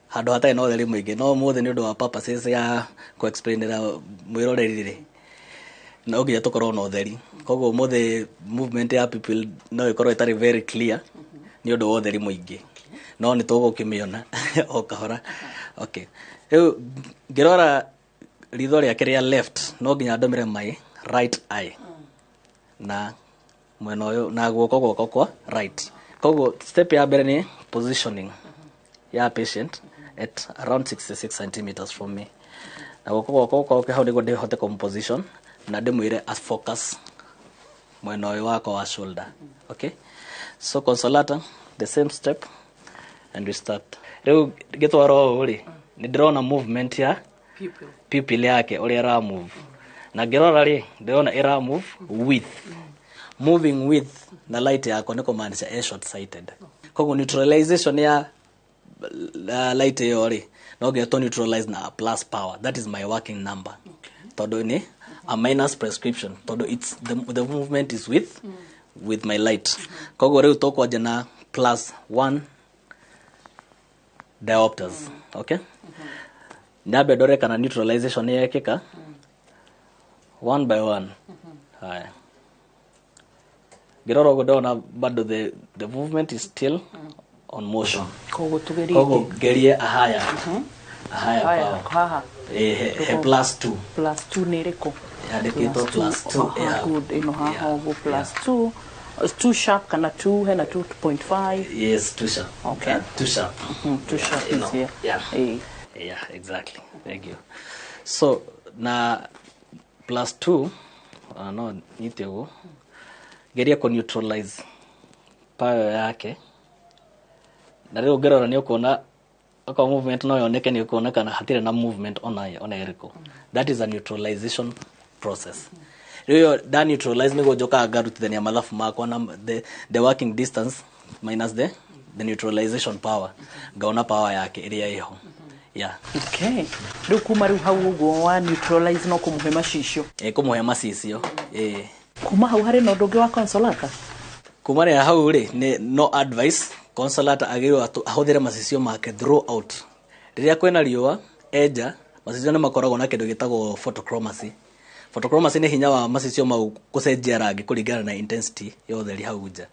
handũ hatarĩ na ũtheri mũingĩ. No ũmũthĩ nĩ ũndũ wa purposes ya kũ-explainĩra mwĩroreri rĩ, no nginya tũkorwo na ũtheri. Koguo ũmũthĩ movement ya pupil no ĩkorwo ĩtarĩ very clear nĩ ũndũ wa ũtheri mũingĩ, no nĩ tũgũkĩmĩona o kahora. Okay, rĩu ngĩrora ritho rĩake rĩa left, no nginya ndũmĩre my right eye na mwena ũyũ na guoko gwakwa kwa right. Koguo step ya mbere nĩ positioning ya patient at around 66 centimeters from me, na guoko gwakwa gũkorwo hau nĩguo ndĩhote kũmposition na ndĩmwĩre as focus mwena ũyũ wakwa wa shoulder. Okay, so Consolata, the same step and we start. Rĩu ngĩtwara ũũ rĩ, nĩ ndĩrona movement ya pupil yake ũrĩa ĩra move, na ngĩrora rĩ, ndĩrona ĩra move with moving with na light yakwa nĩ kũmaanisha e short sighted. Koguo neutralization ya light ĩyo rĩ, no nginya tũ neutralize na a plus power. That is my working number, tondũ nĩ A minus prescription tondũ it's the movement is with my light. Koguo rĩu tũkwanja na +1 diopters. Okay, nyambe ndore kana neutralization nĩ yekĩka one by one. Haya, ngĩrora ũguo ndona bado the movement is still on motion. Koguo tugerie. Koguo ngerie a higher Haya, power. Haha. He +2. +2 nĩ ĩrĩkũ? Yandĩkĩtwo +2. Aha, good. Ĩno haha ũguo +2. It's too sharp kana 2, hena 2.5? Yes, too sharp. Okay. Too sharp. Too sharp You is know, here. Yeah. Yeah, exactly. Thank you. So na +2, no nyite ũguo, geria kũ neutralize power yake, na rĩu ũngĩrora nĩ ũkuona okorwo movement no yoneke, nĩ ũkuona kana hatirĩ na movement ona ĩrĩkũ. That is a neutralization process. Rĩu ĩyo da neutralize nĩguo njokaga ngarutithania mathabu makwa na the working distance minus the neutralization power, ngaona power yake ĩrĩa ĩho, yeah. Okay, rĩu kuma rĩu hau ũguo wa neutralize no kũmũhe macicio. Ĩ, kũmũhe macicio, ĩ. Kuma hau harĩ na ũndũ ũngĩ wa Consolata? Kumania hau rĩ, nĩ no advice Consolata agĩrĩirwo ahũthĩre macicio make throughout. Rĩrĩa kwĩna riũa enja, macicio nĩ makoragwo na kĩndũ gĩtagwo photochromacy. Photochromacy nĩ hinya wa macicio mau gũcenjia rangi kũringana na intensity ya ũtheri hau nja.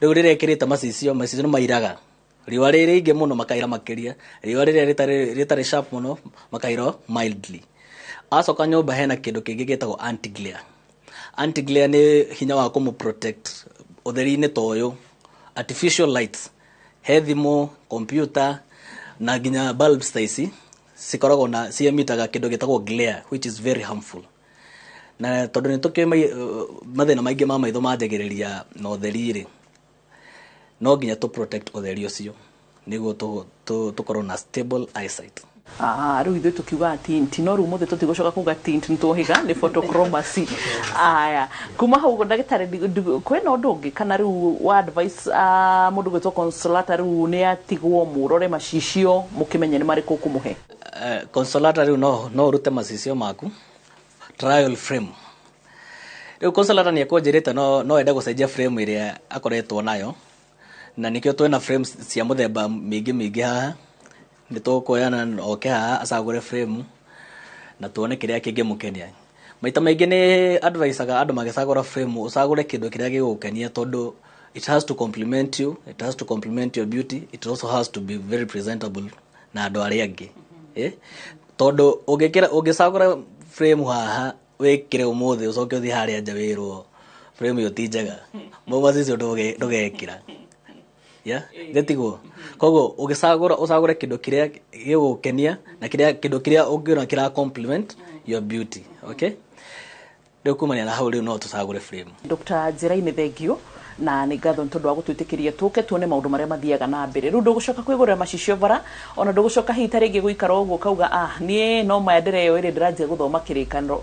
Rĩu rĩrĩa ĩkĩrĩte macicio, macicio nĩ mairaga. Riũa rĩ rĩingĩ mũno makaira makĩria, riũa rĩrĩa rĩtarĩ sharp mũno makaira mildly. Acoka nyũmba hena kĩndũ kĩngĩ gĩtagwo anti-glare. Anti-glare nĩ hinya wa kũmũ protect ũtheri-inĩ ta ũyũ, artificial lights, he thimũ, computer na nginya bulbs ta ici cikoragwo na ciemitaga kĩndũ gĩtagwo glare, which is very harmful. Na tondũ nĩ tũkĩũĩ mathĩna maingĩ ma maitho manjagĩrĩria na ũtheri rĩ, no nginya tũ protect ũtheri ũcio nĩguo tũkorwo na stable eyesight. Ah, rĩu ithuĩ tũkiugaga tint, no rĩu mũthĩ tũtigũcoka kuga tint, nĩ twohiga nĩ photochromacy. Aya, kuma hau ũguo ndagĩtarĩ, kwĩna ũndũ ũngĩ kana rĩu wa advice, mũndũ gwĩtwo Consolata rĩu nĩ atigwo mũrore macicio mũkĩmenye nĩ marĩkũ ũkũmũhe? Consolata rĩu no ũrute macicio maku trial frame. Rĩu Consolata nĩ ekũnjĩrĩte no ende gũcenjia frame ĩrĩa akoretwo nayo, na nĩkĩo twĩna frames cia mũthemba mĩingĩ mĩingĩ haha. Nĩ tũkuoyana oke haha acagũre frame na tuone kĩrĩa kĩngĩmũkenia. Maita maingĩ nĩ advisaga andũ magĩcagũra frame, ũcagũre kĩndũ kĩrĩa gĩgũgũkenia, tondũ it has to complement you, it has to complement your beauty, it also has to be very presentable na andũ arĩa angĩ, eh? Tondũ ũngĩkĩra, ũngĩcagũra frame haha wĩkĩre ũmũthĩ, ũcoke ũthiĩ harĩa nja wĩrwo frame ĩyo ti njega, macicio ndũgekĩra, yeah, gĩtiguo. Koguo ũgĩcagũra, ũcagũre kĩndũ kĩrĩa gĩgũgũkenia na kĩrĩa kĩndũ kĩrĩa ũngĩona kĩra complement your beauty. Okay, rĩu kumania na hau rĩu no tũcagũre frame. Dr. Njĩra-inĩ, thengio na nĩ ngatho nĩ tondũ wa gũtwĩtĩkĩria tũke tuone maũndũ marĩa mathiaga na mbere. Rĩu ndũgũcoka kwĩgũrĩra macicio bara, ona ndũgũcoka hihi ta rĩngĩ gũikara ũguo kauga, "Ah, niĩ no maya ndĩreyo ĩrĩ ndĩranjia gũthoma kĩrĩkanĩro."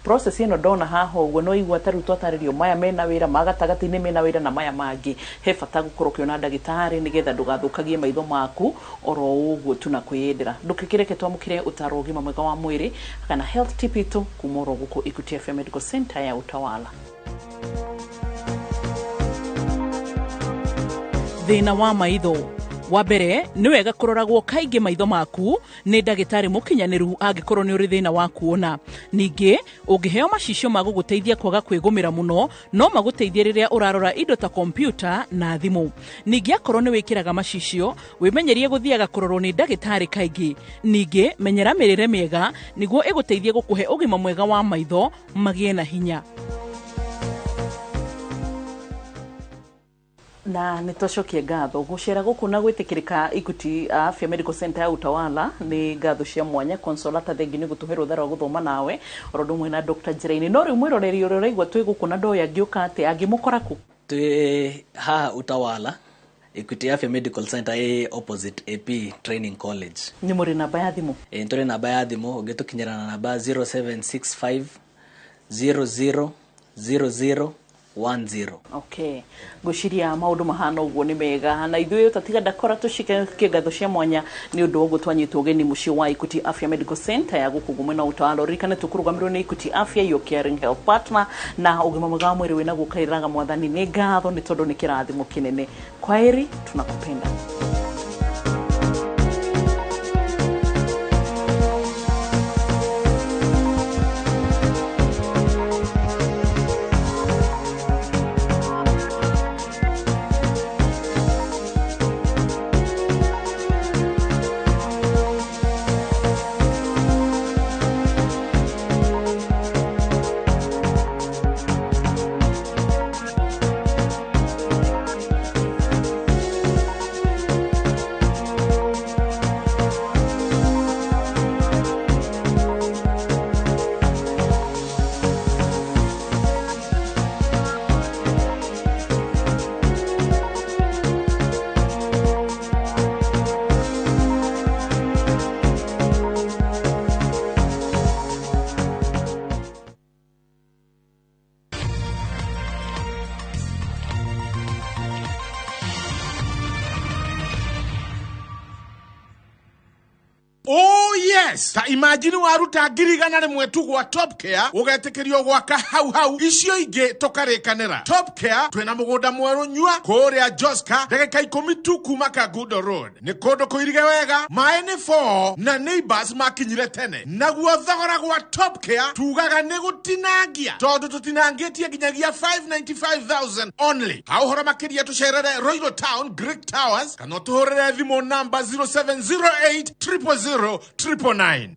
Process ĩno ndona haha ũguo no igua ta rĩu twatarĩrio maya mena wĩra ma gatagatĩ-inĩ, mena wĩra na maya mangĩ. He bata gũkorwo ũkĩona ndagĩtarĩ nĩgetha ndũgathũkagie maitho maku oro ũguo tu na kwĩyendera. Ndũkĩkĩreke twamũkĩre ũtaro ũgima mwega wa mwĩrĩ kana health tip itũ kuma oro gũkũ Equity FM Medical Center ya Utawala. Thĩna wa maitho wa mbere, nĩ wega kũroragwo kaingĩ maitho maku nĩ ndagĩtarĩ mũkinyanĩru angĩkorwo nĩ ũrĩ thĩna wa kuona. Ningĩ ũngĩheo macicio ma gũgũteithia kwaga kwĩgũmĩra mũno, no magũteithie rĩrĩa ũrarora indo ta kompiuta na thimũ. Ningĩ akorwo nĩ wĩkĩraga macicio, wĩmenyerie gũthiaga kũrorwo nĩ ndagĩtarĩ kaingĩ. Ningĩ menyera mĩrĩre mĩega nĩguo ĩgũteithie gũkũhe ũgima mwega wa maitho magĩe na hinya. Na nä twacokie ngatho gucera guku na gwĩtĩkĩrĩka Equity Afya Medical Center ya Utawala. Nĩ ngatho cia mwanya, Consolata, thengi nĩ gũtũhe rũtha rwa gũthoma nawe oro ũndũ ũmwe na Dr. Njĩra-inĩ. No rĩu mwĩroreri ũrĩa ũraigua twĩ gũkũ na ndoĩ angĩũka atĩa, angĩmũkora kũ? Twĩ haha Utawala, Equity Afya Medical Center ĩ opposite AP Training College. Nĩ mũrĩ namba ya thimũ? Ĩ, tũrĩ namba ya thimũ. Ũngĩtũkinyĩra na namba 0765 00 00. 10. Okay, ngwĩciria maũndũ mahana ũguo nĩ mega, na ithuĩ tatiga ndakora tũcike ngatho cia mwanya nĩ ũndũ wa ũguo twanyitwo ũgeni mũciĩ wa Equity Afya Medical Center ya gũkũ mwena wa Utawala. Ririkane tũkũrũgamĩrĩrwo nĩ Equity Afya, your caring health partner, na ũgima mwega wa mwĩrĩ wĩna gũkaĩraga mwathani nĩ ngatho nĩ tondũ nĩ kĩrathimo kĩnene. Kwaheri, tunakupenda. Oh yes, ta imagine waruta 100,000 tu gwa Top Care ugetĩkĩrio gwaka hau hau icio ingĩ tũkarĩkanĩra. Top Care twĩna mũgũnda mwerũ nyua kũrĩa Joska, ndagĩka 10 tu kuma Kangundo Road. Nĩ kũndũ kũirige wega, maĩ nĩ 4 na neighbors makinyire tene. Naguo thogora gwa Top Care tugaga nĩ gũtinangia tondũ tũtinangĩtie nginyagia 595,000 only. Ha ũhoro makĩria tũcerere Royal Town Greek Towers kana ũtũhũrĩre thimũ namba 0708 000 999.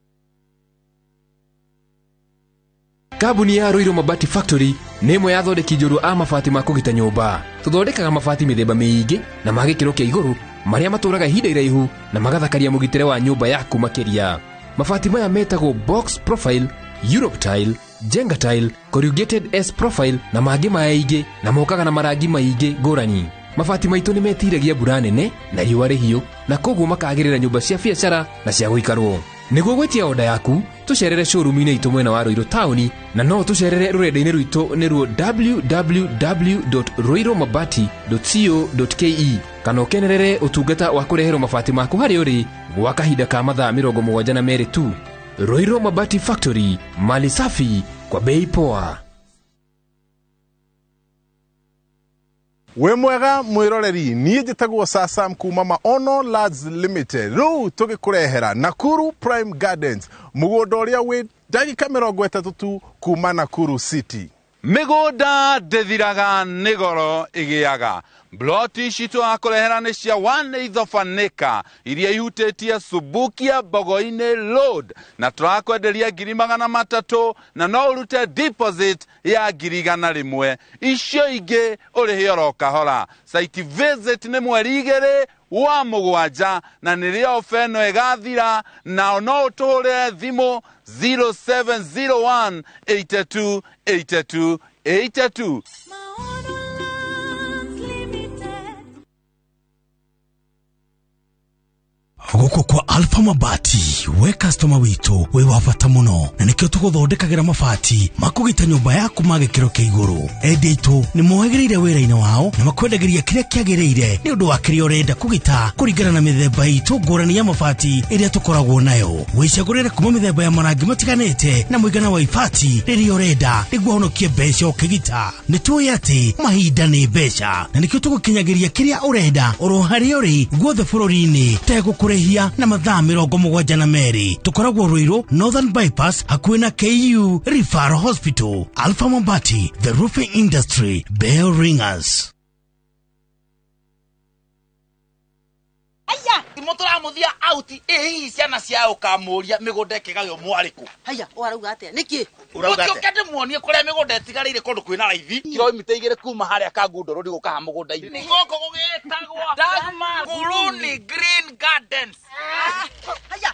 Kambuni ya Ruiru Mabati Factory nĩ ĩmwe ya athondeki njorua a mabati ma kũgita nyũmba. Tũthondekaga mabati mĩthemba mĩingĩ na ma gĩkĩro kĩa igũrũ marĩa matũraga ihinda iraihu na magathakaria mũgitĩre wa nyũmba yaku makĩria. Mabati maya metagwo box profile, Europe tile, Jenga tile, corrugated S profile na mangĩ maingĩ, na mokaga na marangi maingĩ ngũrani. Mabati maitũ nĩ metiragia mbura nene na riũa rĩhiũ, na koguo makagĩrĩra nyũmba cia biacara na cia gũikarwo. Nĩguo gwĩtia oda yaku, tũcerere showroom-inĩ itũ mwena wa Ruiru taũni, na no tũcerere rũrenda-inĩ rwitũ nĩruo www.ruirumabati.co.ke, kana ũkenerere ũtungata wa kũreherwo mabati maku harĩa ũrĩ gwa kahinda ka mathaa 72 tu. Ruiru Mabati Factory, mali safi kwa bei poa. Wĩ mwega mwĩroreri, niĩ njĩtagwo Sasam kuma Maono Lads Limited. Rĩu tũgĩkũrehera Nakuru Prime Gardens, mũgũnda ũrĩa wĩ ndagĩka 30 tu kuma Nakuru City. Mĩgũnda ndĩthiraga nĩ goro ĩgĩaga. Bloti ici tũrakũrehera nĩ cia 1/8 iria ihutĩtie Subukia Mbogo-inĩ Road, na tũrakwenderia 300,000 na no ũrute deposit ya 100,000. Icio ingĩ ũrĩhe oro kahora. Site visit nĩ mweri 2 wa 7 na nĩrĩo ofa ĩno ĩgathira, na no ũtũhũrĩre thimũ 0701 82 82 82. Gũkũ kwa Alpha Mabati, we customer witũ wĩ wa bata mũno, na nĩkĩo tũgũthondekagĩra mabati makũgita nyũmba yaku ma gĩkĩro kĩa igũrũ. Endia aitũ nĩ mohĩgĩrĩire wĩra-inĩ wao na makwendagĩria kĩrĩa kĩagĩrĩire nĩ ũndũ wa kĩrĩa ũrenda kũgita kũringana na mĩthemba itũ ngũrani ya mabati ĩrĩa tũkoragwo nayo. Wĩcagũrĩre kuma mĩthemba ya marangi matiganĩte na mũigana wa ibati rĩrĩa ũrenda nĩguo ũhonokie mbeca ũkĩgita. Nĩ tũĩ atĩ mahinda nĩ mbeca, na nĩkĩo tũgũkinyagĩria kĩrĩa ũrenda oro harĩa ũrĩ guothe bũrũri-inĩ tegũkũrĩhia na mathaa 72. Tũkoragwo Ruiru Northern Bypass hakuhĩ na KU Referral Hospital. Alpha Mabati, the roofing industry bell ringers. Aya, mũtũramuthia out ĩ hihi ciana cia ũkamũria mĩgũnda ĩkĩgaywo mwarĩkũ. Haya, ũrauga atĩa? Nĩkĩ? Ũthiũke ndĩmuonie kũrĩa mĩgũnda ĩtigarĩire kũndũ kwĩna raithi kilomita 2 kuma harĩa Kangundo Road gũka ha mũgũnda-inĩ. Gũkũ gũgĩtagwo Dagmar Nguruni Green Gardens. Haya,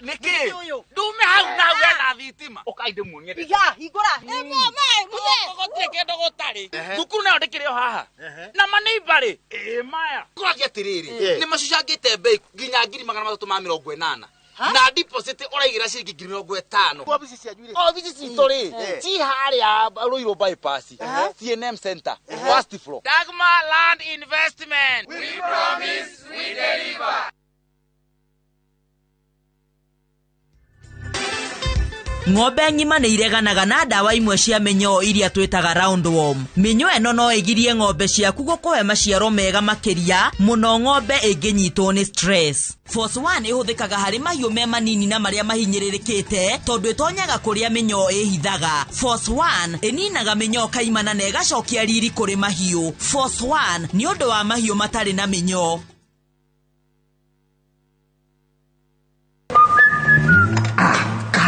Nĩkĩ? Ndume hau na hau hena thitima. Ũkai ndĩmuonie. Iga, hingũra. Gũkũ gũtirĩ kĩndũ gũtarĩ. Thukuru nayo ndĩkĩrĩ o haha. Na maneiba rĩ, ĩ maya. Kũragia atĩrĩrĩ, nĩ macucangĩte mbei nginya 380,000. Na deposit ũraigĩra ciringi 50,000. Obici cianyu rĩ? Obici citũ rĩ, ci harĩa Ruiru bypass, CNM Center, first floor. Dagmar Land Investment. We promise, we deliver. Ng'ombe ng'ima nĩ ireganaga na ndawa imwe cia mĩnyoo iria twĩtaga roundworm. Mĩnyoo ĩno no ĩgirie ng'ombe ciaku gũkũhe maciaro mega makĩria mũno ng'ombe ĩngĩnyitwo nĩ stress. Force 1 ĩhũthĩkaga harĩ mahiũ me manini na marĩa mahinyĩrĩrĩkĩte tondũ ĩtonyaga kũrĩa mĩnyoo ĩhithaga. Force 1 ĩninaga mĩnyoo kaimana na ĩgacokia riri kũrĩ mahiũ. Force 1 nĩ ũndũ wa mahiũ matarĩ na mĩnyoo.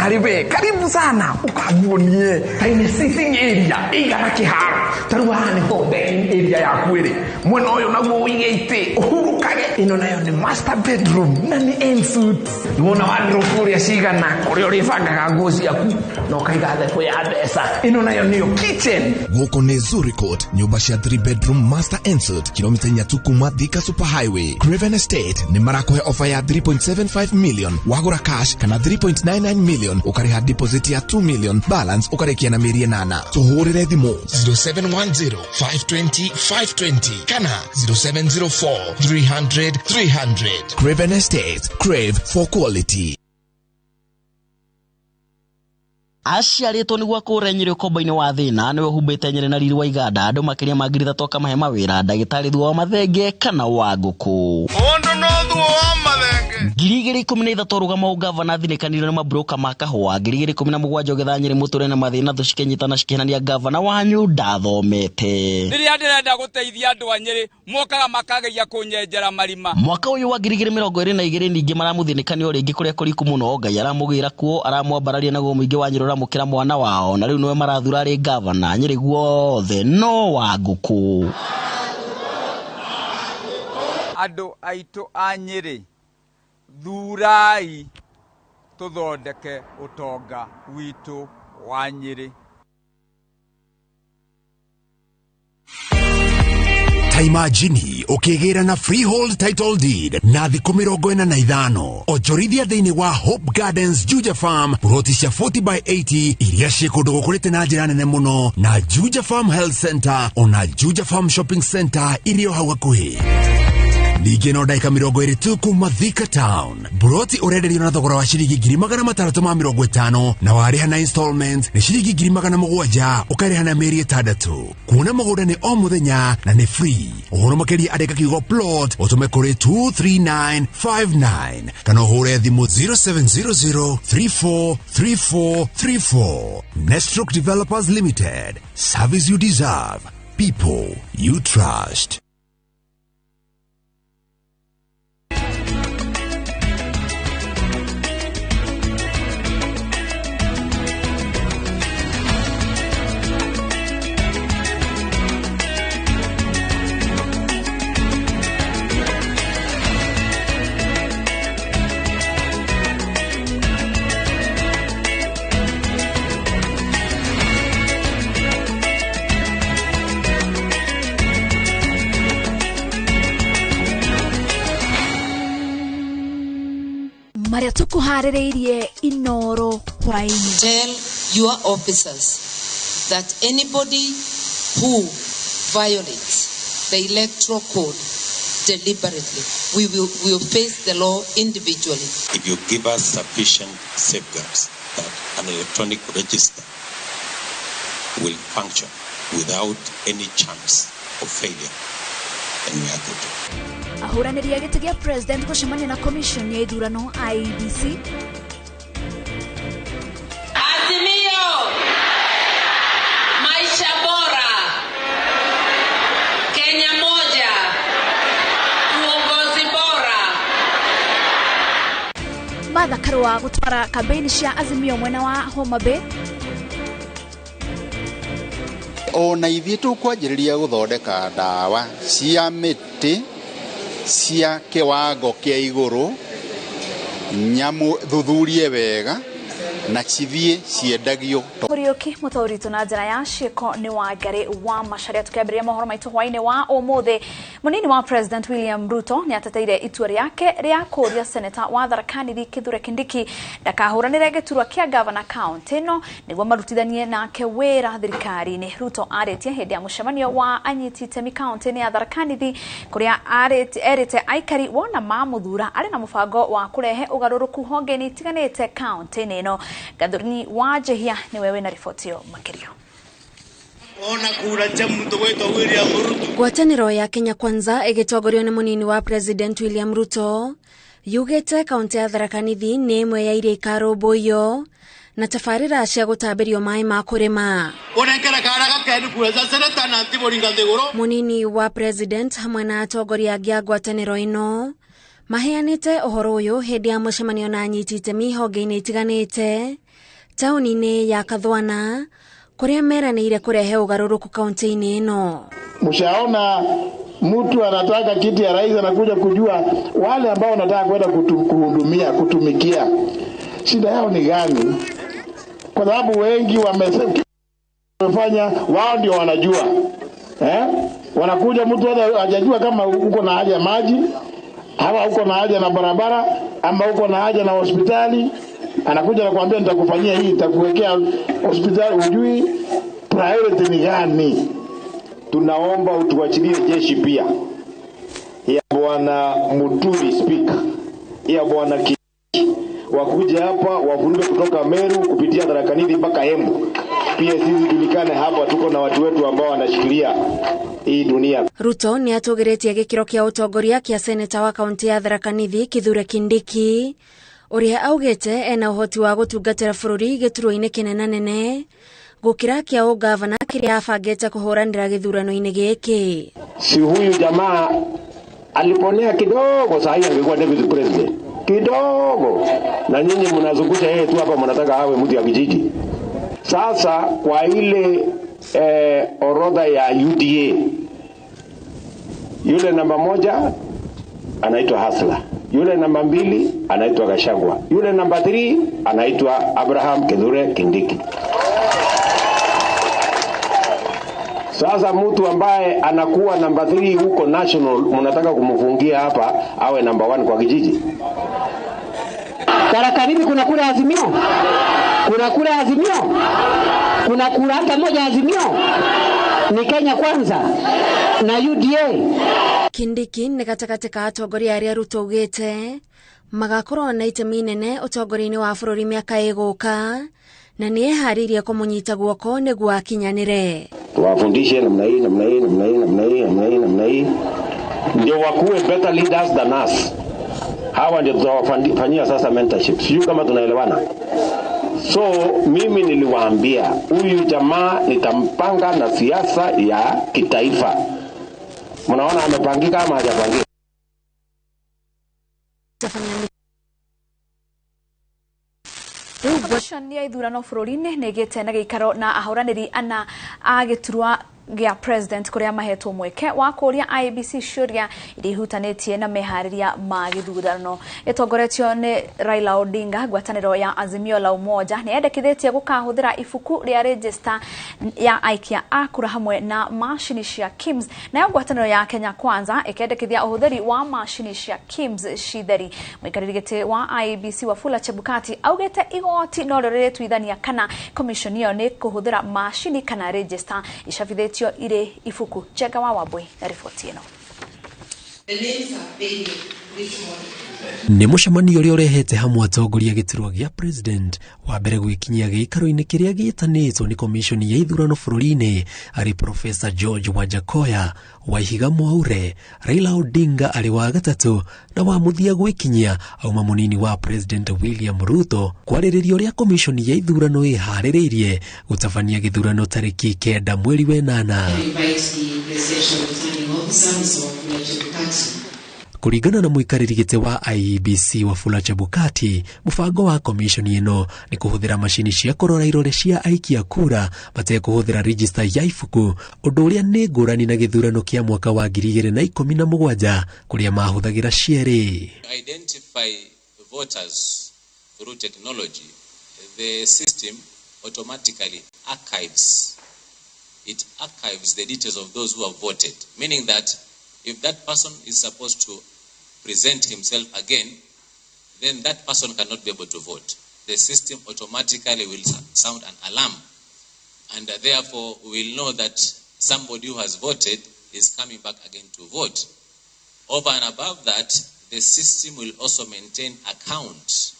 Karibe, karibu sana ukaguonie taine sitting area igana kiharo taru haha niho dining area yaku ĩrĩ mwena ũyũ naguo ũige itĩ ũhurũkage ĩno nayo nĩ master bedroom na nĩ ensuite nĩwona wardrobe ũrĩa cigana kũrĩa ũrĩbangaga nguo ciaku na ũkaiga thebũ ya mbeca ĩno nayo nĩyo kitchen. Gũkũ nĩ Zuri Court, nyũmba cia 3 bedroom master ensuite kilomita inya tu kuma Thika Super Highway. Craven Estate nĩ marakũhe ofa ya 3.75 million wagũra cash kana 3.99 million ũkarĩha deposit ya 2 million balance ũkarĩkia na mĩeri ĩnana. Tũhũrĩre thimũ 0710 520 520 kana 0704 300 300. Craven Estate, crave for quality. Aciarĩtwo nĩguo akũre Nyĩrĩ ũkombo-inĩ wa thĩna nĩwe ũhumbĩte Nyĩrĩ na riri wa iganda andũ makĩria ma 3,000 akamahe mawĩra ndagĩtarĩ thutha wa mathenge kana wa ngũkũ. Mũndũ no thuo wa mathenge. 2013 rũgama ũgavana thinĩkanire nĩ mabroka ma kahũa. 2017 ũgetha Nyĩrĩ mũtũre na mathĩna thũ cikĩnyitana cikĩhenania gavana wanyu ndathomete. Rĩrĩa ndĩrenda gũteithia andũ a Nyĩrĩ mokaga makageria kũnyenjera marima. Mwaka ũyũ wa 2022 ningĩ maramũthĩnĩkania o rĩngĩ kũrĩa kũriku mũno Ngai aramũgĩra kuo aramwambararia naguo mũingĩ wa Nyĩrĩ ũramũkĩra mwana wao na rĩu nĩwe marathura arĩ gavana Nyĩrĩ guothe no wa ngũkũ. Andũ aitũ a Nyĩrĩ thurai tũthondeke ũtonga witũ wa Nyĩrĩ. Ta imagine ũkĩgĩra na freehold title deed na thikũ 45 onjorithia thĩinĩ wa Hope Gardens Juja Farm ploti cia 40 by 80 iria ciĩ kũndũ gũkũrĩte na njĩra nene mũno na Juja Farm Health Center ona Juja Farm Shopping Center irio hau hakuhĩ. Ningĩ no ndagĩka 20 tu kuma Thika Town. Buroti ũrenderio na thogora wa ciringi 650 na warĩha na installment nĩ ciringi 700 ũkarĩha na mĩeri 6. Kuona mũgũnda nĩ o mũthenya na nĩ free. Ũhoro makĩria andĩka kiugo plot ũtũme kũrĩ 23959 kana ũhũre thimũ 0700 343434. Nestroke Developers Limited. Service you deserve. People you trust. Maria tukuharĩrĩirie Inoro hwaĩ-inĩ. Tell your officers that anybody who violates the electoral code deliberately, we will face the law individually. If you give us sufficient safeguards that an electronic register will function without any chance of failure, then we are good. Ahũranĩri a gĩtĩ gĩa president gũcemania na commission ya ithurano IEBC. Azimio, maisha bora, Kenya moja, uongozi bora. Martha Karua gũtwara kambeini cia Azimio mwena wa Homa Bay. Ona ithuĩ tũkwanjĩrĩria gũthondeka ndawa cia mĩtĩ cia kĩwango kĩa igũrũ nyamũ thuthurie wega Na cithiĩ ciendagio. Muriuki mũtaũritũ na njĩra ya ciĩko nĩ Wangari wa Macharia. Tũkĩambĩrĩria mohoro maitũ hwaĩ-inĩ wa ũmũthĩ, mũnini wa President William Ruto nĩ ateteire itua rĩake rĩa kũũria seneta wa Tharaka Nithi Kithure Kindiki ndakahũranĩre gĩturwa kĩa gavana kaũntĩ ĩno nĩguo marutithanie nake wĩra thirikari-inĩ. Ruto arĩtie hĩndĩ ya mũcemanio wa anyiti itemi kaũntĩ-inĩ ya Tharaka Nithi kũrĩa erĩte aikari wona mamũthura arĩ na mũbango wa kũrehe ũgarũrũku honge-inĩ itiganĩte kaũntĩ-inĩ ĩno. Gathurni wa Njehia niwe wĩna riboti ĩyo makĩria. Ngwatanĩro ya Kenya Kwanza ĩgĩtongorio nĩ mũnini wa President William Ruto yugĩte kaũntĩ ya Tharaka Nithi nĩ ĩmwe ya iria ikarũmbũiyo na tabarĩra cia gũtambĩrio maĩ ma kũrĩma. Mũnini wa President hamwe na atongoria angĩ a ngwatanĩro ĩno maheanĩte ũhoro ũyũ hĩndĩ ya mũcemanio na anyiti itemi honge-inĩ itiganĩte taũni-inĩ ya Kathwana kũrĩa meranĩire kũrehe ũgarũrũku kaũntĩ-inĩ ĩno. Mshaona mtu anataka kiti ya rais anakuja kujua wale ambao wanataka kwenda kuhudumia, kutumikia, shida yao ni gani? Kwa sababu wengi wamefanya wao ndio wanajua. Wanakuja mtu hajajua kama uko na haja maji, ama uko na haja na barabara, ama uko na haja na hospitali. Anakuja na kuambia nitakufanyia hii, nitakuwekea hospitali, hujui priority ni gani. Tunaomba utuachilie jeshi pia ya Bwana Muturi Speaker, ya Bwana wakuja hapa wavuruge kutoka Meru kupitia Tharaka Nithi mpaka Embu. Pia sisi tulikane hapa, tuko na watu wetu ambao wanashikilia hii dunia. Ruto ni atũgĩrĩtie gĩkĩro kĩa ũtongoria kĩa seneta wa kaũntĩ ya Tharaka Nithi Kithure Kindiki ũrĩa augĩte ena ũhoti wa gũtungatĩra bũrũri gĩturwa-inĩ kĩnenanene gũkĩra kĩa ũgavana kĩrĩa abangĩte kũhũranĩra gĩthurano-inĩ gĩkĩ. Si huyu jamaa aliponea kidogo, saa hii angekuwa deputy president kidogo, na nyinyi mnazungusha yeye tu hapa, mnataka awe mtu ya kijiji. Sasa kwa ile orodha ya UDA, yule namba 1 anaitwa Hasla, yule namba 2 anaitwa Gachagua, yule namba 3 anaitwa Abraham Kithure Kindiki. Sasa mtu ambaye anakuwa namba 3 huko national, mnataka kumfungia hapa awe namba 1 kwa kijiji? Tharaka Nithi kuna kura Azimio? Kuna kura Azimio? Kuna kura hata moja Azimio? Ni Kenya Kwanza na UDA. Kindiki nĩ gatagatĩ ka atongoria arĩa Ruto augĩte magakorwo na itemi nene ũtongoria-inĩ wa bũrũri mĩaka ĩgũka na nĩ eharĩirie kũmũnyita guoko nĩguo akinyanĩre. Tuwafundishe namna hii, namna hii, namna hii, namna hii, namna hii, namna hii, ndio wakuwe better leaders than us. Hawa ndio tutawafanyia sasa mentorship. Sijui kama tunaelewana. So mimi niliwaambia huyu jamaa nitampanga na siasa ya kitaifa. Mnaona amepangika ama hajapangika? Commission ya ithurano bũrũri-inĩ nĩ ĩgĩte na gĩikaro na ahũranĩri ana a gĩturwa gĩa president kũrĩa mahetwo mweke wa kũũria IEBC ciũria iria ihutanĩtie na meharĩria ma gĩthurano. Ĩtongoretio nĩ Raila Odinga, ngwatanĩro ya Azimio la Umoja nĩ yendekithĩtie gũkahũthĩra ibuku rĩa register ya aikia a kura hamwe na macini cia KIMS. Nayo ngwatanĩro ya Kenya Kwanza ĩkendekithia ũhũthĩri wa macini cia KIMS citheri. Mũikarĩri gĩtĩ wa IEBC Wafula Chebukati augĩte igoti no rĩo rĩrĩtuithania kana commission ĩyo nĩ kũhũthĩra macini kana register icabithĩtio ire ibuku. Njenga wa Wambui na riboti ĩno. Nĩ mũcemanio ũrĩa ũrehete hamwe atongoria gĩturwa gĩa president wa mbere gwĩkinyia gĩikaro-inĩ kĩrĩa gĩtanĩtwo nĩ komishoni ya ithurano bũrũri-inĩ arĩ Professor George Wajackoyah, Waihiga Mwaure, Raila Odinga arĩ wa gatatũ na wa mũthia gwĩkinyia auma mũnini wa President William Ruto kwarĩrĩria ũrĩa komishoni ya ithurano ĩharĩrĩirie gũtabania gĩthurano tarĩki 9 mweri wa 8. Kũringana na mũikarĩri gĩtĩ wa IEBC Wafula Chebukati, mũbango wa komishoni ĩno nĩ kũhũthĩra macini cia kũrora irore cia aikia kura matekũhũthĩra register ya ibuku, ũndũ ũrĩa nĩ ngũrani na gĩthurano kĩa mwaka wa 2017 kũrĩa mahũthagĩra cierĩ. Identify voters through technology the system automatically archives. It archives the details of those who have voted, meaning that if that person is supposed to present himself again, then that person cannot be able to vote. The system automatically will sound an alarm, and therefore we will know that somebody who has voted is coming back again to vote. Over and above that, the system will also maintain account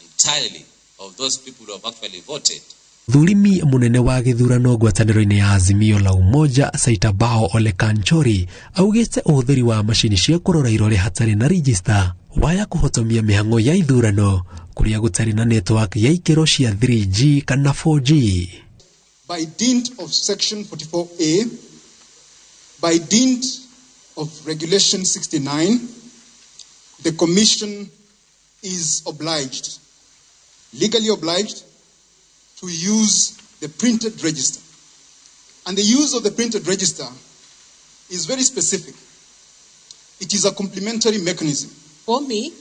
entirely of those people who have actually voted. Thurimi munene wa githurano ngwatanĩro-inĩ ya Azimio la Umoja Saitabao Ole Kanchori augĩte ũhũthĩri wa macini cia kũrora irore hatarĩ na register waya kũhotomia mĩhang'o ya ithurano kũrĩa gũtarĩ na network ya ikĩro cia 3G kana 4G. By dint of section 44A, by dint of regulation 69, the commission is obliged, legally obliged, to use the printed register. And the use of the printed register is very specific. It is a complementary mechanism. For me,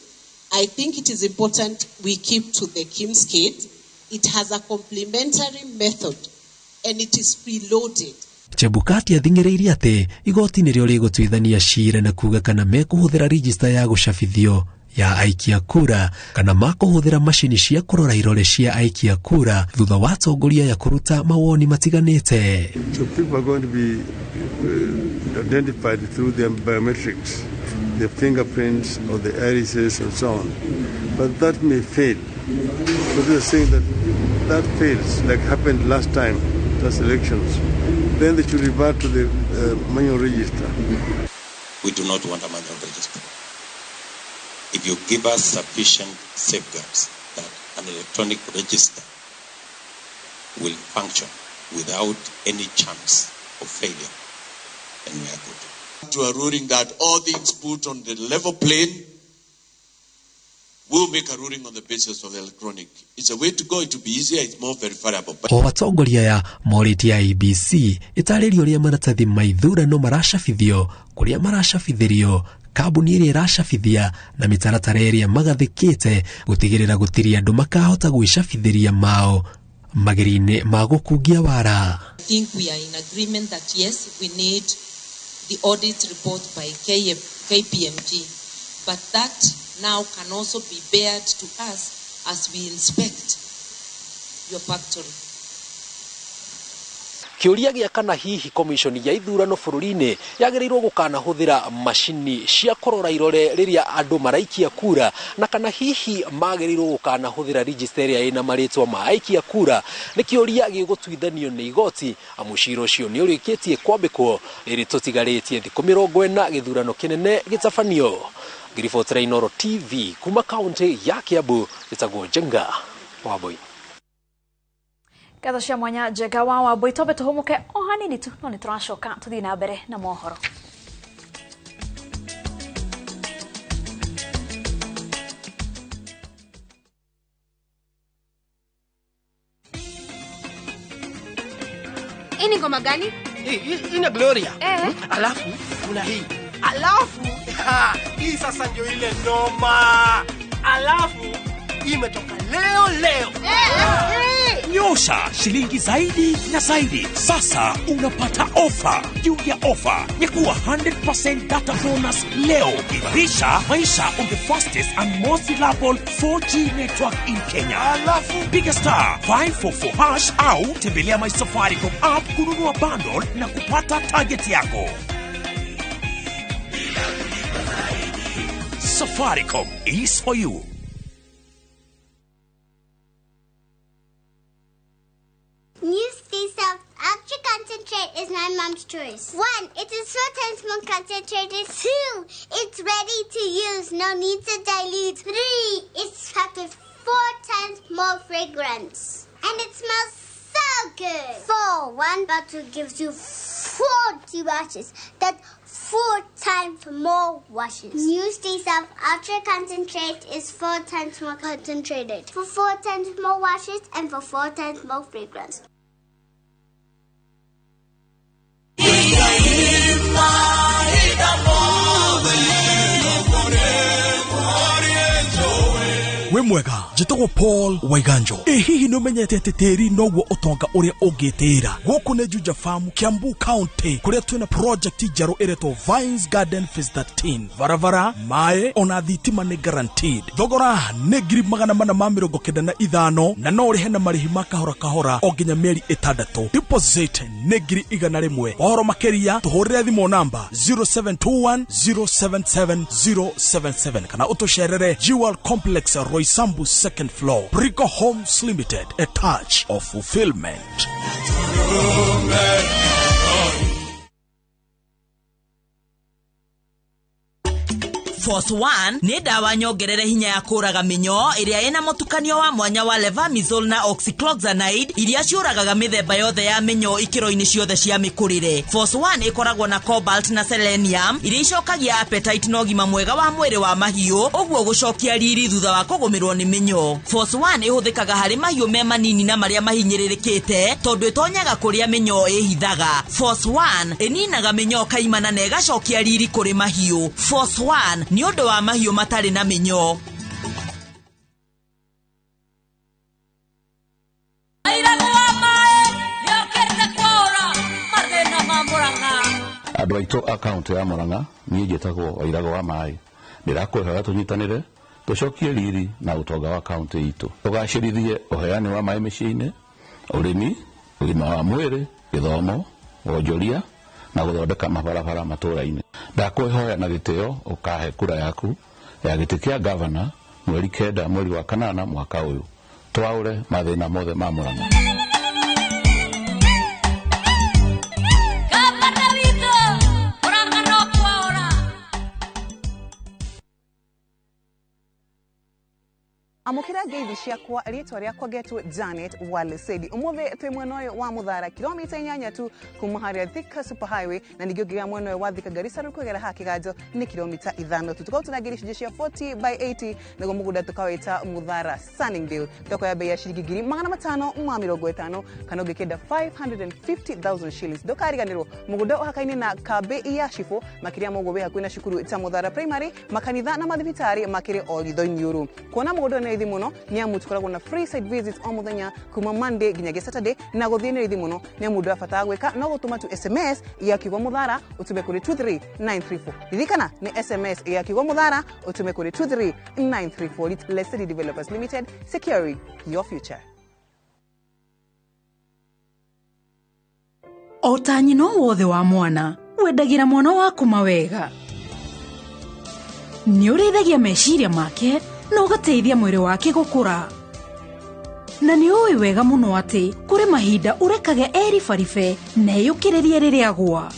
I think it is important we keep to the KIMS kit. It has a complementary method and it is preloaded. Chebukati athing'ĩrĩirie atĩ igoti nĩrĩo rĩgũtuithania cira na kuga kana mekũhũthĩra register ya gũcabithio ya aikia kura kana makũhũthĩra macini cia kũrora irore cia aikia kura thutha wa atongoria ya kũruta mawoni matiganĩte. So people are going to be identified through their biometrics, their fingerprints or the irises and so on. But that may fail. So they're saying that if that fails, like happened last time, last elections, then they should revert to the manual register. We do not want a manual register. If you give us sufficient safeguards that an electronic register will function without any chance of failure, then we are good. To a ruling that all things put on the level plane, we'll make a ruling on the basis of the electronic. It's a way to go. It will be easier. It's more verifiable. O atongoria aya morĩtie IEBC ĩtarĩrie ũrĩa maratathi ma ithurano maracabithio, kũrĩa maracabithĩrio, kambuni ĩrĩa ĩracabithia na mĩtaratara ĩrĩa magathĩkĩte gũtigĩrĩra gũtirĩ andũ makahota gwĩcabithĩria mao magĩri-inĩ ma gũkungia wara. I think we are in agreement that yes, we need the audit report by KPMG, but that now can also be bared to us as we inspect your factory. Kĩũria gĩa kana hihi commission ya ithurano bũrũri-inĩ yagĩrĩirwo gũkanahũthĩra macini cia kũrora irore rĩrĩa andũ maraikia kura na kana hihi magĩrĩirwo gũkanahũthĩra register ĩrĩa ĩna marĩtwa ma aikia kura nĩ kĩũria gĩgũtuithanio nĩ igoti amu cira ũcio nĩ ũrĩkĩtie kwambĩkwo rĩrĩ tũtigarĩtie thikũ 40 gĩthurano kĩnene gĩtabanio. Ngiribotera Inooro TV kuma kaunti ya Kiambu ĩtagwo Njenga Wambui. Ngatho cia mwanya Njenga wa Wambui, twambe tũhũmũke o hanini tu no nĩ tũracoka tũthiĩ na mbere na mohoro. Hii ni ngoma gani? Hii ni Gloria. Alafu kuna hii. Alafu hii sasa ndio ile noma. Alafu imetoka leo leo. Nyosha shilingi zaidi na zaidi. Sasa unapata ofa juu ya ofa ya kuwa 100% data bonus leo. Imarisha maisha on the fastest and most reliable 4G network in Kenya. Alafu piga star 544 hash au tembelea My Safaricom app kununua bundle na kupata target yako. Safaricom is for you. New Stay Soft Ultra Concentrate is my mom's choice. 1, it is 4 times more concentrated. 2, it's ready to use, no need to dilute. 3, it's packed with 4 times more fragrance. And it smells so good. 4, 1 bottle gives you 40 washes. That's 4 times more washes. New Stay Soft Ultra Concentrate is 4 times more concentrated. For 4 times more washes and for 4 times more fragrance. We Mwega njĩtagwo Paul Waiganjo. Ĩ hihi nĩ ũmenyete atĩ tĩri noguo ũtonga ũrĩa ũngĩtĩĩra? Gũkũ nĩ Juja Farm, Kiambu County, kũrĩa twĩna project njerũ ĩretwo Vines Garden Phase 13. Barabara, maĩ ona thitima nĩ guaranteed. Thogora nĩ 495,000 na no ũrĩhe na marĩhi ma kahora kahora o nginya mĩeri 6. Deposit nĩ 100,000. Ũhoro makĩria tũhũrĩre thimũ namba 0721 077 077 kana ũtũcerere Jewel Complex, Roysambu second floor. Brico Homes Limited, a touch of fulfillment. Force 1 nĩ ndawa nyongerere hinya ya kũraga mĩnyoo ĩrĩa ĩna mũtukanio wa mwanya wa levamisole na oxycloxanide iria ciũragaga mĩthemba yothe ya mĩnyoo ikĩro-inĩ ciothe cia mĩkũrĩre. Force 1 ĩkoragwo na cobalt na selenium iria icokagia appetite na ũgima mwega wa mwĩrĩ wa mahiũ, ũguo gũcokia riri thutha wa kũgũmĩrwo nĩ mĩnyoo. Force 1 ĩhũthĩkaga harĩ mahiũ me manini na marĩa mahinyĩrĩrĩkĩte tondũ ĩtonyaga kũrĩa mĩnyoo ĩhithaga. Force 1 ĩninaga mĩnyoo kaimana na ĩgacokia riri kũrĩ mahiũ. Force 1 nĩ ũndũ wa mahiũ matarĩ na mĩnyoo. Andũ aitũ a kaũntĩ ya Murang'a, niĩ njĩtagwo Wairago wa Maĩ. Ndĩrakũhoya tũnyitanĩre tũcokie riri na ũtonga wa kaũntĩ itũ, tũgacĩrithie ũheani wa maĩ mĩciĩ-inĩ, ũrĩmi, ũgima wa mwĩrĩ, gĩthomo, wonjoria na gũthondeka mabarabara matũũra-inĩ. Ndakwĩhoya na gĩtĩo ũkahe kura yaku ya gĩtĩ kĩa gavana mweri 9 mweri wa 8 mwaka ũyũ, twaũre mathĩna mothe ma Murang'a. Amukira ngeithi ciakwa, rĩtwa rĩakwa ngetwo Janet Walesedi. Ũmũthĩ twĩ mwena ũyũ wa Mũthara, kilomita 8 tu kuma harĩa Thika Super Highway, na ningĩ ũngĩgera mwena ũyũ wa Thika Garissa rĩu kwegera haha Kĩganjo nĩ kilomita 5 tu. Tũkoragwo tũnangĩria icunjĩ cia 40 by 80 naguo mũgũnda tũkawĩta Mũthara Sunningdale. Thoko ya bei ya ciringi 550,000 kana ũngĩkĩenda 550,000 shillings. Ndũkariganĩrwo mũgũnda ũhakaine na kambĩ ya Cibũ, makĩria ma ũguo wĩ hakuhĩ na cukuru ta Mũthara Primary, makanitha na mathibitarĩ makĩrĩ o ritho-inĩ. Kuona mũgũnda nĩ raithi mũno nĩ amu tũkoragwo na free site visits o mũthenya kuma Monday nginyagia Saturday, na gũthiĩ nĩ raithi mũno nĩ amu ndũrabatara gwĩka no gũtũma tu SMS ya kiugo Mũthara ũtũme kũrĩ 23934. Ririkana nĩ SMS ya kiugo Mũthara ũtũme kũrĩ 23934. Lesedi Developers Limited, securing your future. O ta nyina wothe wa mwana, wendagĩra mwana waku mawega. Nĩ ũrĩithagia meciria make na ũgateithia mwĩrĩ wake gũkũra. Na nĩ ũĩ wega mũno atĩ kũrĩ mahinda ũrekage eribaribe na eyũkĩrĩrie rĩrĩa agũa.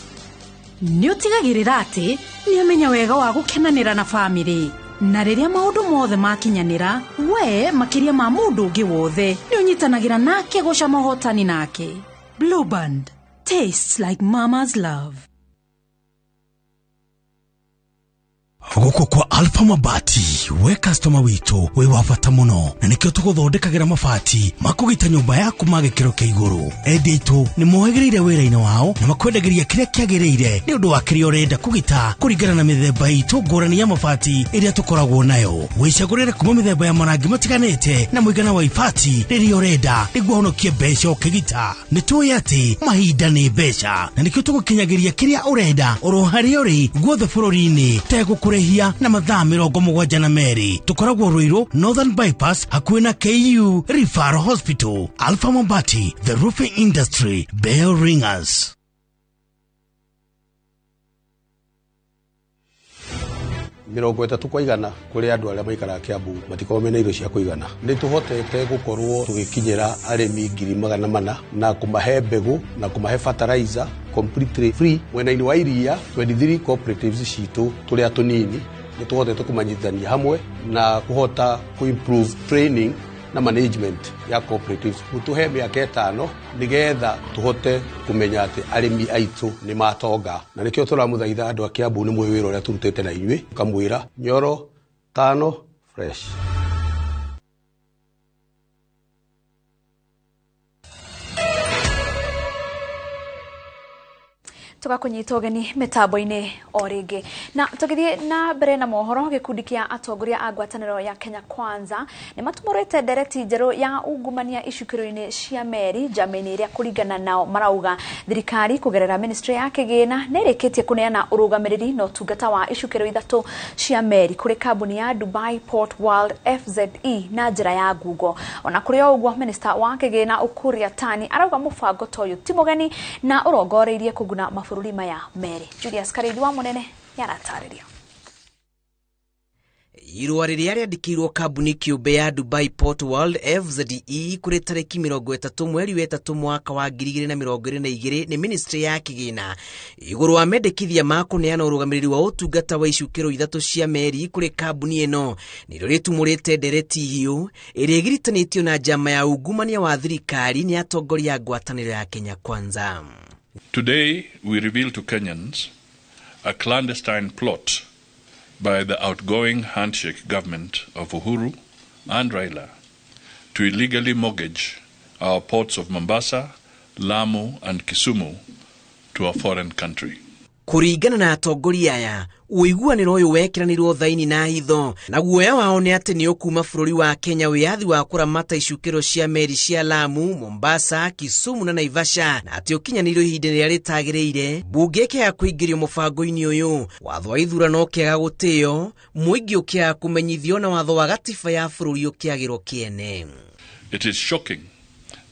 Nĩ ũtigagĩrĩra atĩ nĩ amenya wega wa gũkenanĩra na bamĩrĩ, na rĩrĩa maũndũ mothe makinyanĩra, we makĩria ma mũndũ ũngĩ wothe nĩ ũnyitanagĩra nake gũcama ũhotani nake. Blue Band tastes like mama's love. Gũkũ kwa Alpha Mabati, we customer witũ wĩ wa bata mũno, na nĩkĩo tũgũthondekagĩra mabati ma kũgita nyũmba yaku ma gĩkĩro kĩa igũrũ. Endia aitũ nĩ mohĩgĩrĩire wĩra-inĩ wao na makwendagĩria kĩrĩa kĩagĩrĩire nĩ ũndũ wa kĩrĩa ũrenda kũgita kũringana na mĩthemba itũ ngũrani ya mabati ĩrĩa tũkoragwo nayo. Wĩcagũrĩre kuma mĩthemba ya marangi matiganĩte na mũigana wa ibati rĩrĩa ũrenda nĩguo ũhonokie mbeca ũkĩgita. Nĩ tũĩ atĩ mahinda nĩ mbeca, na nĩkĩo tũgũkinyagĩria kĩrĩa ũrenda oro harĩa ũrĩ guothe bũrũri-inĩ tegũkũrĩhia na mathaa 72. Tũkoragwo Ruiru Northern Bypass hakuhĩ na KU Referral Hospital. Alpha Mabati, the roofing industry bell ringers. 30 kwa igana kũrĩ andũ arĩa maikaraga Kiambu matikoragwo mena irio cia kũigana. Nĩ tũhotete gũkorwo tũgĩkinyĩra arĩmi 400,000 na kũmahe mbegũ na kũmahe fertilizer completely free. Mwena-inĩ wa iria 23 cooperatives citũ tũrĩa tũnini nĩ tũhotete kũmanyitithania hamwe na kũhota kũ-improve training na management ya cooperatives. Gũtũhe mĩaka 5 nĩgetha tũhote kũmenya atĩ arĩmi aitũ nĩ matonga, na nĩkĩo tũramũthaitha andũ a Kiambu nĩ mũĩ wĩra ũrĩa tũrutĩte na inyuĩ, kamwĩra Nyoro 5 fresh. Tugakunyita ũgeni mĩtambo-inĩ o rĩngĩ. Na tũgĩthiĩ na mbere na mohoro, gĩkundi kĩa atongoria a ngwatanĩro ya Kenya Kwanza nĩ matumũrĩte ndereti njerũ ya ungumania icukĩro-inĩ cia meri njama-inĩ ĩrĩa kũringana nao marauga thirikari kũgerera ministry ya kĩgĩna nĩ ĩrĩkĩtie kũneana ũrũgamĩrĩri na ũtungata wa icukĩro 3 cia meri kũrĩ kambuni ya Dubai Port World FZE na njĩra ya ngungo. Ona kũrĩ o ũguo, minister wa kĩgĩna Ukur Yatani arauga mũbango ta ũyũ ti mũgeni na ũrongoreirie kũguna mabũrũri maya merĩ. Julius Karĩithi wa Mũnene nĩaratarĩria. Irũa rĩrĩa rĩandĩkĩirwo kambuni kĩũmbe ya Dubai Port World FZE kũrĩ tarĩki 30 mweri wa 3 mwaka wa 2022 nĩ ministry ya kĩgĩna igũrũ wa mendekithia ma kũneana ũrũgamĩrĩri wa ũtungata wa icukĩro 3 cia meri kũrĩ kambuni ĩno nĩrĩo rĩtumũrĩte ndereti hiũ ĩrĩa ĩgiritanĩtio na njama ya ungumania wa thirikari nĩ atongoria a ngwatanĩro ya Kenya Kwanza. Today we reveal to Kenyans a clandestine plot by the outgoing handshake government of Uhuru and Raila to illegally mortgage our ports of Mombasa, Lamu and Kisumu to a foreign country. Kũringana na atongoria aya, ũiguanĩro ũyũ wekĩranĩirwo thaini na hitho, na guoya wao nĩ atĩ nĩ ũkuuma bũrũri wa Kenya wĩyathi wa kũramata icukĩro cia meri cia Lamu, Mombasa, Kisumu na Naivasha, na atĩ ũkinyanĩirio ihinda rĩrĩa rĩtagĩrĩire, mbunge ĩkĩaga kũingĩrio mũbango-inĩ ũyũ, watho wa ithurano ũkĩaga gũtĩo, mũingĩ ũkĩaga kũmenyithio na watho wa gatiba ya bũrũri ũkĩagĩrwo kĩene. It is shocking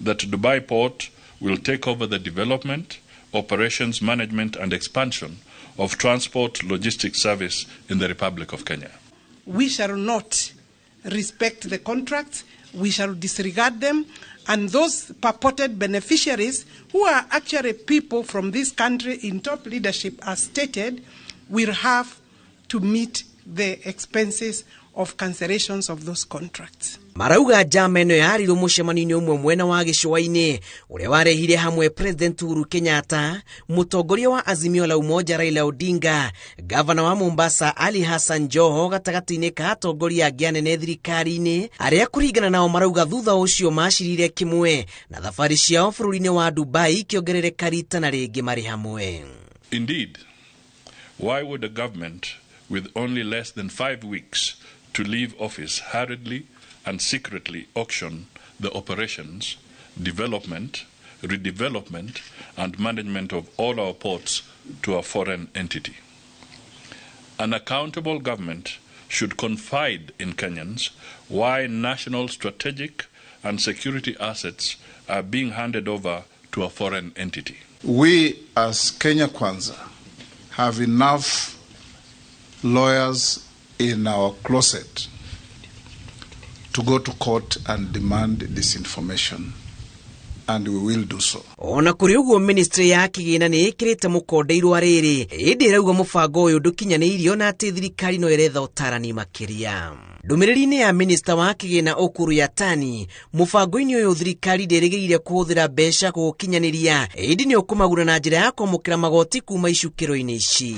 that Dubai Port will take over the development, operations, management and expansion of transport logistics service in the Republic of Kenya. We shall not respect the contracts, we shall disregard them, and those purported beneficiaries who are actually people from this country in top leadership as stated will have to meet the expenses of cancellations of those contracts. Marauga njama ĩno yarirwo mũcemanio-inĩ ũmwe mwena wa gĩcũa-inĩ ũrĩa warehire hamwe President Uhuru Kenyatta, mũtongoria wa Azimio la Umoja Raila Odinga, gavana wa Mombasa Ali Hassan Joho gatagatĩ-inĩ ka atongoria angĩ anene thirikari-inĩ arĩa kũringana nao marauga thutha ũcio macirire kĩmwe na thabarĩ ciao bũrũri-inĩ wa Dubai ikĩongerereka rita na rĩngĩ marĩ hamwe. Indeed, why would a government with only less than 5 weeks to leave office hurriedly and secretly auction the operations, development, redevelopment, and management of all our ports to a foreign entity? An accountable government should confide in Kenyans why national strategic and security assets are being handed over to a foreign entity. We as Kenya Kwanza have enough lawyers in our closet to go to court and demand this information, and we will do so. Ona kũrĩ ũguo ministry ya kĩgĩna nĩ ĩkĩrĩte mũkonde irũa rĩrĩ ĩndĩ ĩrauga mũbango ũyũ ndũkinyanĩirio na atĩ thirikari no ĩretha ũtarani makĩria. Ndũmĩrĩri-inĩ ya minista wa kĩgĩna Ukur Yatani, mũbango-inĩ ũyũ thirikari ndĩrĩgĩrĩire kũhũthĩra mbeca kũũkinyanĩria ĩndĩ nĩ ũkũmaguna na njĩra ya kwamũkĩra magoti kuma icukĩro-inĩ ici.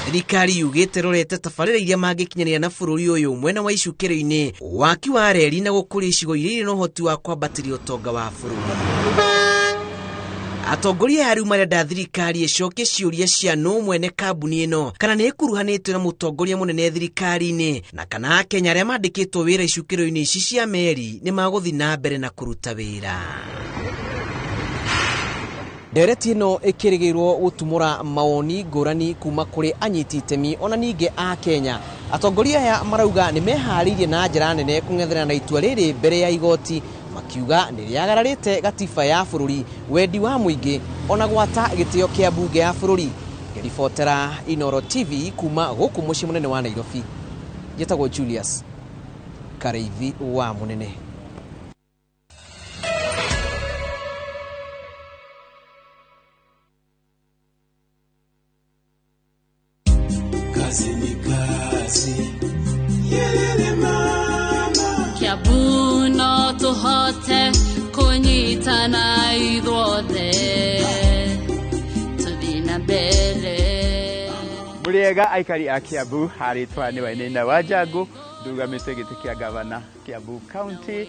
Thirikari yugĩte rorete tabarĩra iria mangĩkinyanĩra na bũrũri ũyũ mwena wa icukĩro-inĩ, waki wa reri na gũkũria icigo iria irĩ na ũhoti wa kwambatĩria ũtonga wa bũrũri. Atongoria aya rĩu marenda thirikari ĩcokie ciũria cia nũ mwene kambuni ĩno, kana nĩ ĩkuruhanĩtio na mũtongoria mũnene thirikari-inĩ, na kana Akenya arĩa mandĩkĩtwo wĩra icukĩro-inĩ ici cia meri nĩ magũthiĩ na mbere na kũruta wĩra. Ndereti ĩno ĩkĩrĩgĩrwo gũtumũra mawoni ngũrani kuma kũrĩ anyiti itemi ona ningĩ a Kenya. Atongoria aya marauga nĩ meharĩirie na njĩra nene kũng'ethanĩra na itua rĩrĩ mbere ya igoti, makiuga nĩ rĩagararĩte gatiba ya bũrũri, wendi wa mũingĩ ona gwata gĩtĩo kĩa mbunge ya bũrũri. Ngĩribotera Inooro TV kuma gũkũ mũciĩ mũnene wa Nairobi, njĩtagwo Julius Karĩithi wa Mũnene. Kazi ni kazi, yelele mama. Kiambu no tũhote kũnyitana ithuothe tũthiĩ na mbere. Mũrĩega aikari a Kiambu, harĩtwa nĩ Wainaina wa Njangu, ndugamĩte gĩtĩ kĩa gavana Kiambu County.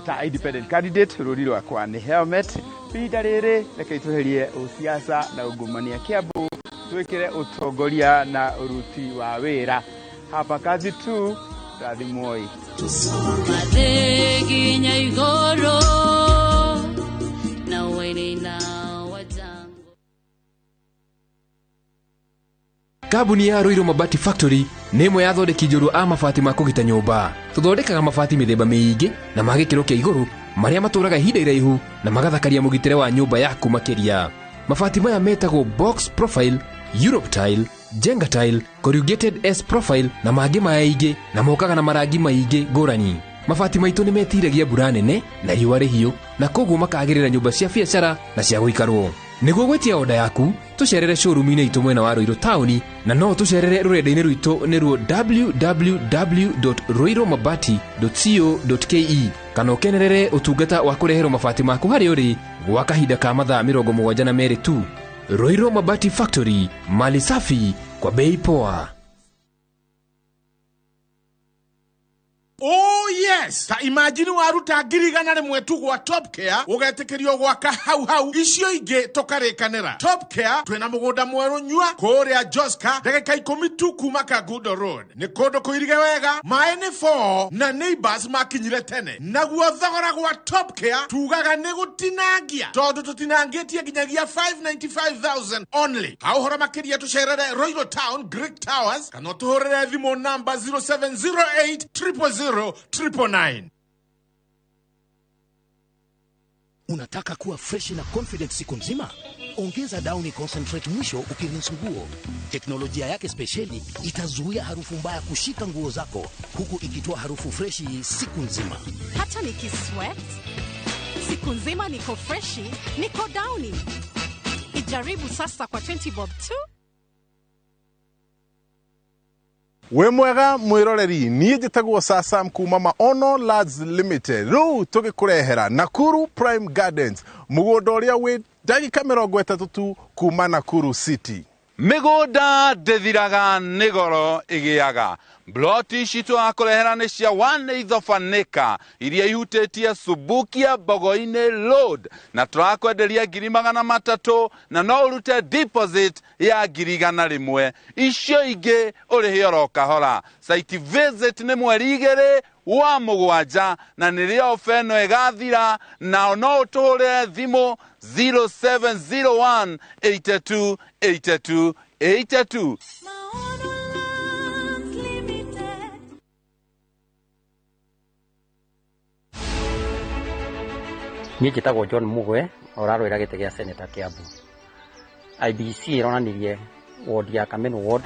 ta independent candidate rũri rwakwa nĩ helmet. Ihinda rĩrĩ reke tweherie ũsiasa na ungumania Kiambu, twĩkĩre ũtongoria na ũruti wa wĩra. Hapa kazi tu, rathimwoi. Nginya igũrũ na wene na wajango. Kambuni ya Ruiru Mabati Factory nĩ ĩmwe ya athondeki njorua a mabati ma kũgita nyũmba. Tũthondekaga mabati mĩthemba mĩingĩ na ma gĩkĩro kĩa igũrũ marĩa matũraga ihinda iraihu na magathakaria mũgitĩre wa nyũmba yaku makĩria. Mabati maya metagwo box profile, Europe tile, Jenga tile, corrugated S profile na mangĩ maingĩ, na mokaga na marangi maingĩ ngũrani. Mabati maitũ nĩ metiragia mbura nene na riũa rĩhiũ, na koguo makagĩrĩra nyũmba cia biacara na cia gũikarwo. Nĩguo gwĩtia oda yaku, tũcerere showroom-inĩ itũ mwena wa Ruiru taũni, na no tũcerere rũrenda-inĩ rwitũ nĩruo www.ruirumabati.co.ke, kana ũkenerere ũtungata wa kũreherwo mabati maku harĩa ũrĩ gwa kahinda ka mathaa 72 tu. Ruiru Mabati Factory, mali safi kwa bei poa. Oh yes, ta imagine waruta 100,000 tu gwa Top Care ugetekerio gwaka hau hau icio ingi tukarikanira. Top Care twina mugunda mweru nyua kuria Joska ndagika 10 tu kuma Kangundo Road. Ni kundu kuirige wega, maĩ ni 4 na neighbors makinyire tene. Naguo thogora gwa Top Care tugaga ni gutinangia tondu tutinangitie nginyagia 595,000 only. Ha uhoro makiria tucerere Royal Town Greek Towers kana tuhurire thimu namba 0708 000 999. Unataka kuwa fresh na confident siku nzima? Ongeza Downy Concentrate mwisho ukirinse nguo. Teknolojia yake spesheli itazuia harufu mbaya kushika nguo zako, huku ikitoa harufu freshi siku nzima. Hata nikisweat siku nzima niko freshi, niko Downy. Ijaribu sasa kwa 20 bob tu. We mwega mwiroreri, niĩ njĩtagwo Sasam kuma Maono Lads Limited. Rĩu tũgĩkũrehera Nakuru Prime Gardens, mũgũnda ũrĩa wĩ ndagĩka 30 tu kuma Nakuru City. Mĩgũnda ndĩthiraga nĩ goro ĩgĩaga. Ploti ici tũrakũrehera nĩ cia 1/8 of an acre iria ihutĩtie Subukia Mbogo-inĩ Road, na tũrakwenderia 300,000 na no ũrute deposit ya 100,000. Icio ingĩ ũrĩhe oro kahora. Site visit nĩ mweri 2 wa 7 na nĩrĩo ofa ĩno ĩgathira, na no ũtũhũrĩre thimũ 0701 82 82 82. Niĩ njĩtagwo John Mugwe, ũrarũĩra gĩtĩ gĩa Senator Kiambu. IBC ĩronanirie ward ya Kameno ward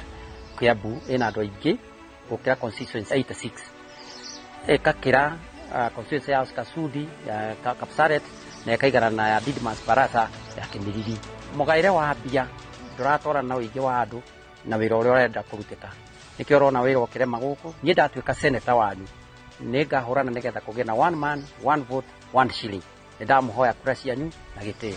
Kiambu ĩna andũ aingĩ gũkĩra constituency 86. Ĩkakĩra constituency ya Oscar Sudi ya Kapsaret na ĩkaigana na ya Didmas Barasa ya Kĩmĩriri. Mũgaĩre wa mbia ndũratwarana na ũingĩ wa andũ na wĩra ũrĩa ũrenda kũrutĩka. Nĩkĩo ũrona wĩra ũkĩrema gũkũ. Niĩ ndatuĩka senator wanyu, nĩngahũrana nĩgetha kũgĩe na one man, one vote, one shilling. Nĩndamũhoya kura cianyu na gĩtĩo.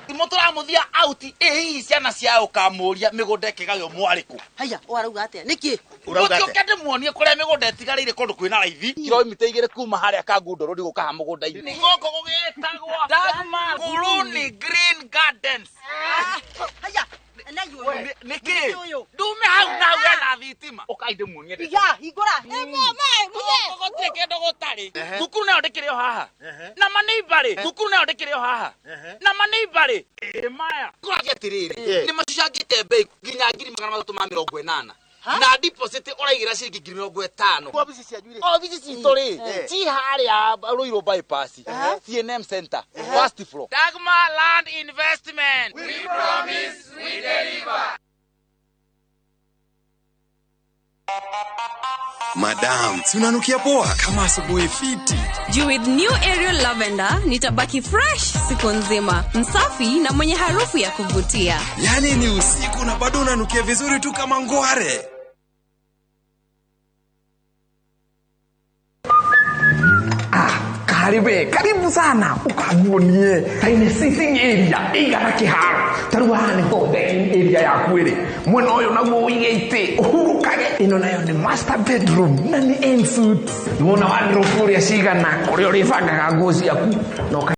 Mũtũramuthia out ĩ hihi ciana cia ũkamũria mĩgũnda ĩkĩgaywo mwarĩkũ. Haya, ũrauga atĩa? Nĩkĩ? Ũtiũke ndĩmuonie kũrĩa mĩgũnda ĩtigarĩire kũndũ kwĩna raithi kilomita 2 kuma harĩa Kangundo Road gũka ha mũgũnda-inĩ. Nĩ gũkũ gũgĩtagwo Dagmar Kuluni Green Gardens. Haya, nĩkĩ? Ndume hau na hau hena thitima. Ũkai ndĩmuonie. Iga, hingũra. Gũkũ gũtirĩ kĩndũ gũtarĩ. Thukuru nayo ndĩkĩrĩ o haha. Na maneibarĩ, thukuru nayo ndĩkĩrĩ o haha. Na maneibarĩ. Maya. Kũragia atĩrĩrĩ, nĩ macicangĩte mbei nginya 380,000. Na deposit ũraigĩra ciringi 50,000. Obici cianyu rĩ? Obici citũ rĩ, ci harĩa Ruiru bypass, CNM Center, first floor. Dagmar Land Investment. We promise, we deliver. Madam, si unanukia poa kama asubuhi fiti. Juu with new Ariel Lavender nitabaki fresh siku nzima, msafi na mwenye harufu ya kuvutia. Yani ni usiku na bado unanukia vizuri tu kama ngware. Karibu, karibu sana. Ukaguonie. Taine sitting area. Igara kiharo. Ta rĩu haha nĩho dining area yaku ĩrĩ. Mwena ũyũ naguo ũige itĩ ũhurũkage. Ĩno nayo nĩ master bedroom na nĩ en suite. Nĩwona wardrobe ũrĩa cigana, kũrĩa ũrĩbangaga nguo ciaku na ũka